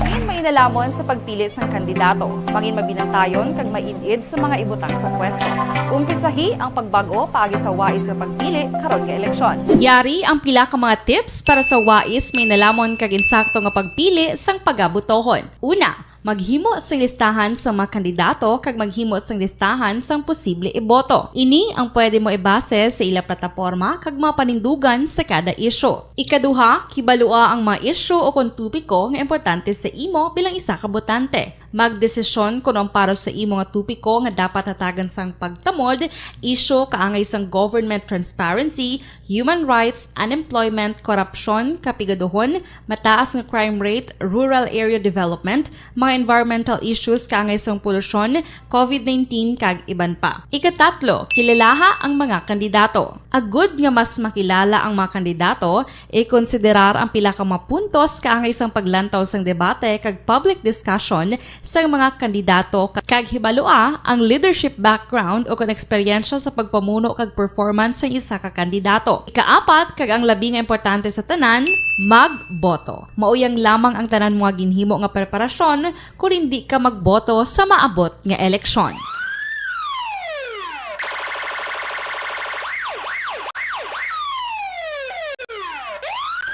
Diin mainalhamon sa pagpili sang kandidato, mangin mabinantayon kag maid-id sa mga ibutang sa pwesto. Umpisahi ang pagbag-o paagi sa wais nga pagpili karon nga eleksyon. Yari ang pila ka mga tips para sa wais, mainalhamon kag insakto nga pagpili sang pagabotohon. Una, maghimo sing listahan sa mga kandidato kag maghimo sing listahan sang posible iboto. Ini ang pwede mo ibase sa ila plataporma kag mga panindugan sa kada isyu. Ikaduha, kibalua ang mga isyu o kon topiko nga importante sa imo bilang isa ka botante. Magdesisyon kon ang para sa imo nga topiko nga dapat hatagan sang pagtamod, isyu kaangay sang government transparency, human rights, unemployment, korupsyon, kapigaduhon, mataas nga crime rate, rural area development, mga environmental issues kaangay sang polusyon, covid nineteen, kag iban pa. Ikatatlo, kilalaha ang mga kandidato. Agud nga mas makilala ang mga kandidato, ikonsiderar ang pila ka mga puntos kaangay sang paglantaw sang debate kag public discussion sang mga kandidato, ka-, kag hibalua ang leadership background o kon eksperyensya sa pagpamuno kag performance sang isa ka kandidato. Ikaapat, kag ang labi nga importante sa tanan, magboto. Mao yang lamang ang tanan mo nga ginhimo nga preparasyon kon indi ka magboto sa maabot nga eleksyon.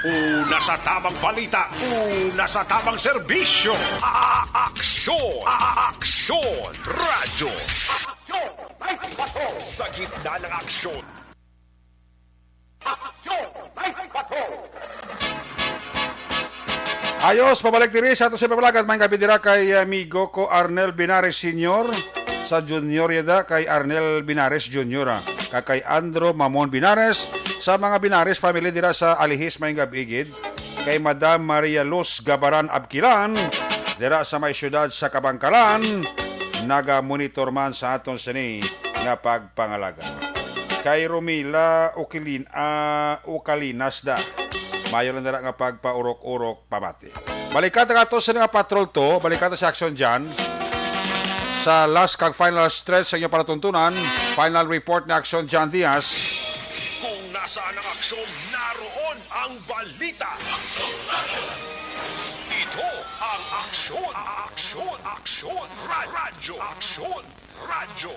Una sa tamang balita, una sa tamang serbisyo. A-, aksyon! A-, aksyon! Radyo! Aksyon! Sa gitna ng aksyon. Ayos, pabalik diri sa ato sa pamalagat. May gabi dira kay amigo ko Arnel Binares Senior sa Junior yada kay Arnel Binares Junior, ah, kag kay Andro Mamon Binares sa mga Binares family dira sa Alihis. May gabi gid kay Madam Maria Luz Gabaran Abkilan dira sa may siyudad sa Kabangkalan. Naga-monitor man sa aton sini nga pagpangalaga. Kay Romila Ukilin, ah, Ukalinas da. Mayo lang dira nga pagpaurok-urok pamati. Balikan ta ato sa nga patrol to, balikan ta si Action John. Sa last kag final stretch sa inyong palatuntunan, final report ni Action John Diaz. Kung nasaan ang aksyon, naroon ang balita. Ito ang aksyon, aksyon, aksyon, ra- radyo, aksyon. Radyo.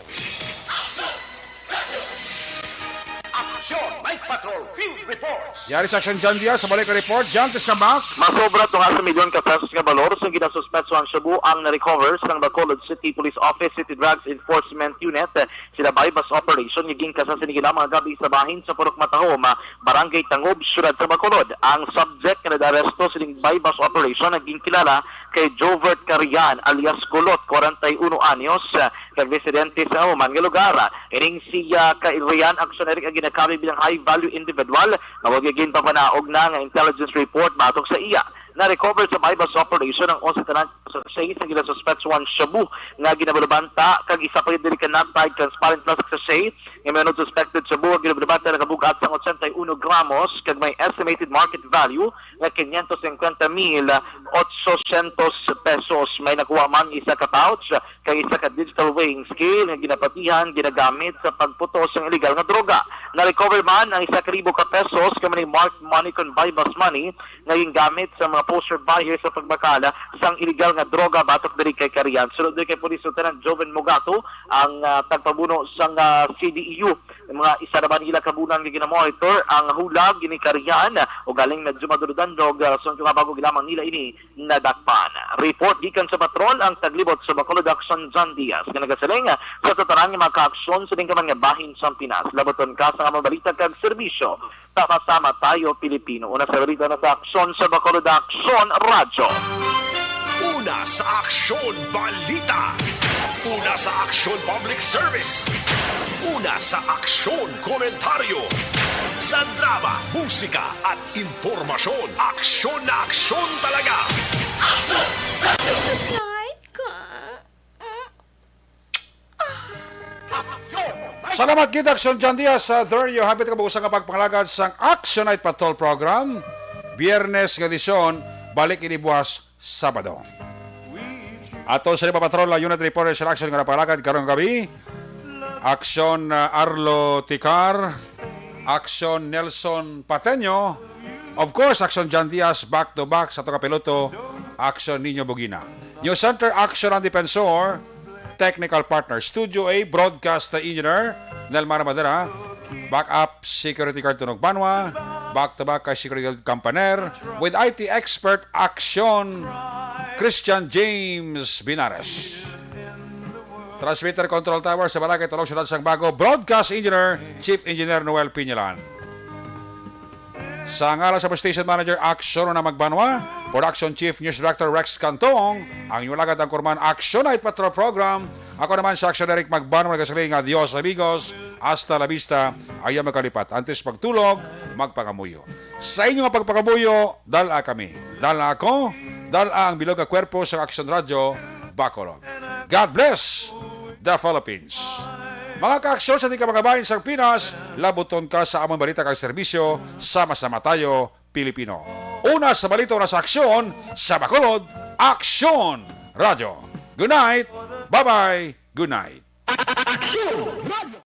Action! Night Patrol Field Reports! Yari sa Action John Diaz sa balik report. John, tis na back. Masobra tunga sa milyon ka pesos nga balor sang ginasuspetsuhang shabu ang na-recover sang Bacolod City Police Office City Drugs Enforcement Unit. Sila buy-bust operation nga ginkasa sini nga mga gabi sa bahin sa Purok Matahom, Barangay Tangob, Siyudad sa Bacolod. Ang subject nga nag-aresto sining buy-bust operation nga ginkilala kay Jovert Carian alias Kulot, kwarenta y uno anyos, kag residente sa human nga lugar. Ining si, ah, Carian, aksyonero nga ginakabig bilang high-value individual nga wagi ginpapanaog na nga intelligence report batok sa iya. Na-recover sa buy-bust operation ang onse tanan sa sachets nga ginasuspetsuhan shabu nga ginabalubanta, kag isa pa gid diri ka nagpahig transparent plastic sachet nga may unod suspected shabu nga ginabalubanta nakabug-at sang ochenta y uno gramos kag may estimated market value nga quinientos cincuenta mil ochocientos pesos. May nakuha man isa ka pouch kag isa ka digital weighing scale nga ginapatihan ginagamit sa pagputos sang iligal nga droga. Na-recover man ang isa ka libo ka pesos nga may marked money kon buy-bust money nga gingamit sa mga poster buyer sa pagbakal sang iligal nga droga batok diri kay Carian. Sulod diri kay Police Lieutenant Joven Mogato, ang, ah, tagpamuno sang, ah, C D E U, mga isa ra ba nila ka bulan nga ginamonitor ang hulag ni Carian, ugaling medyo madulog-danlog, ah, sundong nga bago lamang nila ini nadakpan. Report gikan sa patrol ang taglibot sa Bacolod Action, John Diaz, nga nagasiling sa tatanan nga mga kaaksyon sa dinggaman nga bahin sa Pinas. Labuton ka sa mga balita kag serbisyo. Sama-sama tayo, Pilipino. Una sa balita, una sa aksyon sa Bacolod Action Radyo. Una sa aksyon balita. Una sa aksyon public service. Una sa aksyon komentaryo. Sa drama, musika at impormasyon. Aksyon na aksyon talaga. Aksyon! Salamat gid, Aksyon John Diaz. Uh, there you have it, kabuusan nga pagpangalagad sang Action Night Patrol Program. Biyernes nga edisyon, balik ini buwas Sabado. Ato sa Lima Patrol, uh, Unit Reporters in Action nga napalagad karong gabi. Aksyon, uh, Arlo Ticar, Aksyon Nelson Pateño, of course, Aksyon John Diaz, back to back sa ato ka piloto, Aksyon Nino Bugina. News Center, Aksyon ang Defensor, technical partner, Studio A, broadcast engineer, Nelmar Madera, backup security guard Tunog Banwa, back to back kay security guard Campaner, with I T expert Aksyon, Christian James Binares. Transmitter Control Tower sa Barangay Talong, Siyudad sang Bago, broadcast engineer, Chief Engineer Noel Piñalan. Sa ngalan sa Station Manager Aksyon na Magbanwa, Production Chief News Director Rex Cantong, ang inyong alagad ang kurman Action Night Patrol Program. Ako naman sa Action Eric Magbanwa, nagasiling nga Dios amigos, hasta la vista, ayaw magkalipat. Antes pagtulog, magpangamuyo. Sa inyo nga pagpangamuyo, dala kami. Dala ako, dala ang bilog nga kwerpo sa Action Radio, Bacolod. God bless the Philippines. Mga kaaksyon sa di ka mga bahin sang Pinas, labuton ka sa among balita kag serbisyo, sama-sama tayo, Pilipino. Una sa balita, una sa aksyon, sa Bacolod, Aksyon Radyo. Good night, bye-bye, good night. Aksyon Radyo.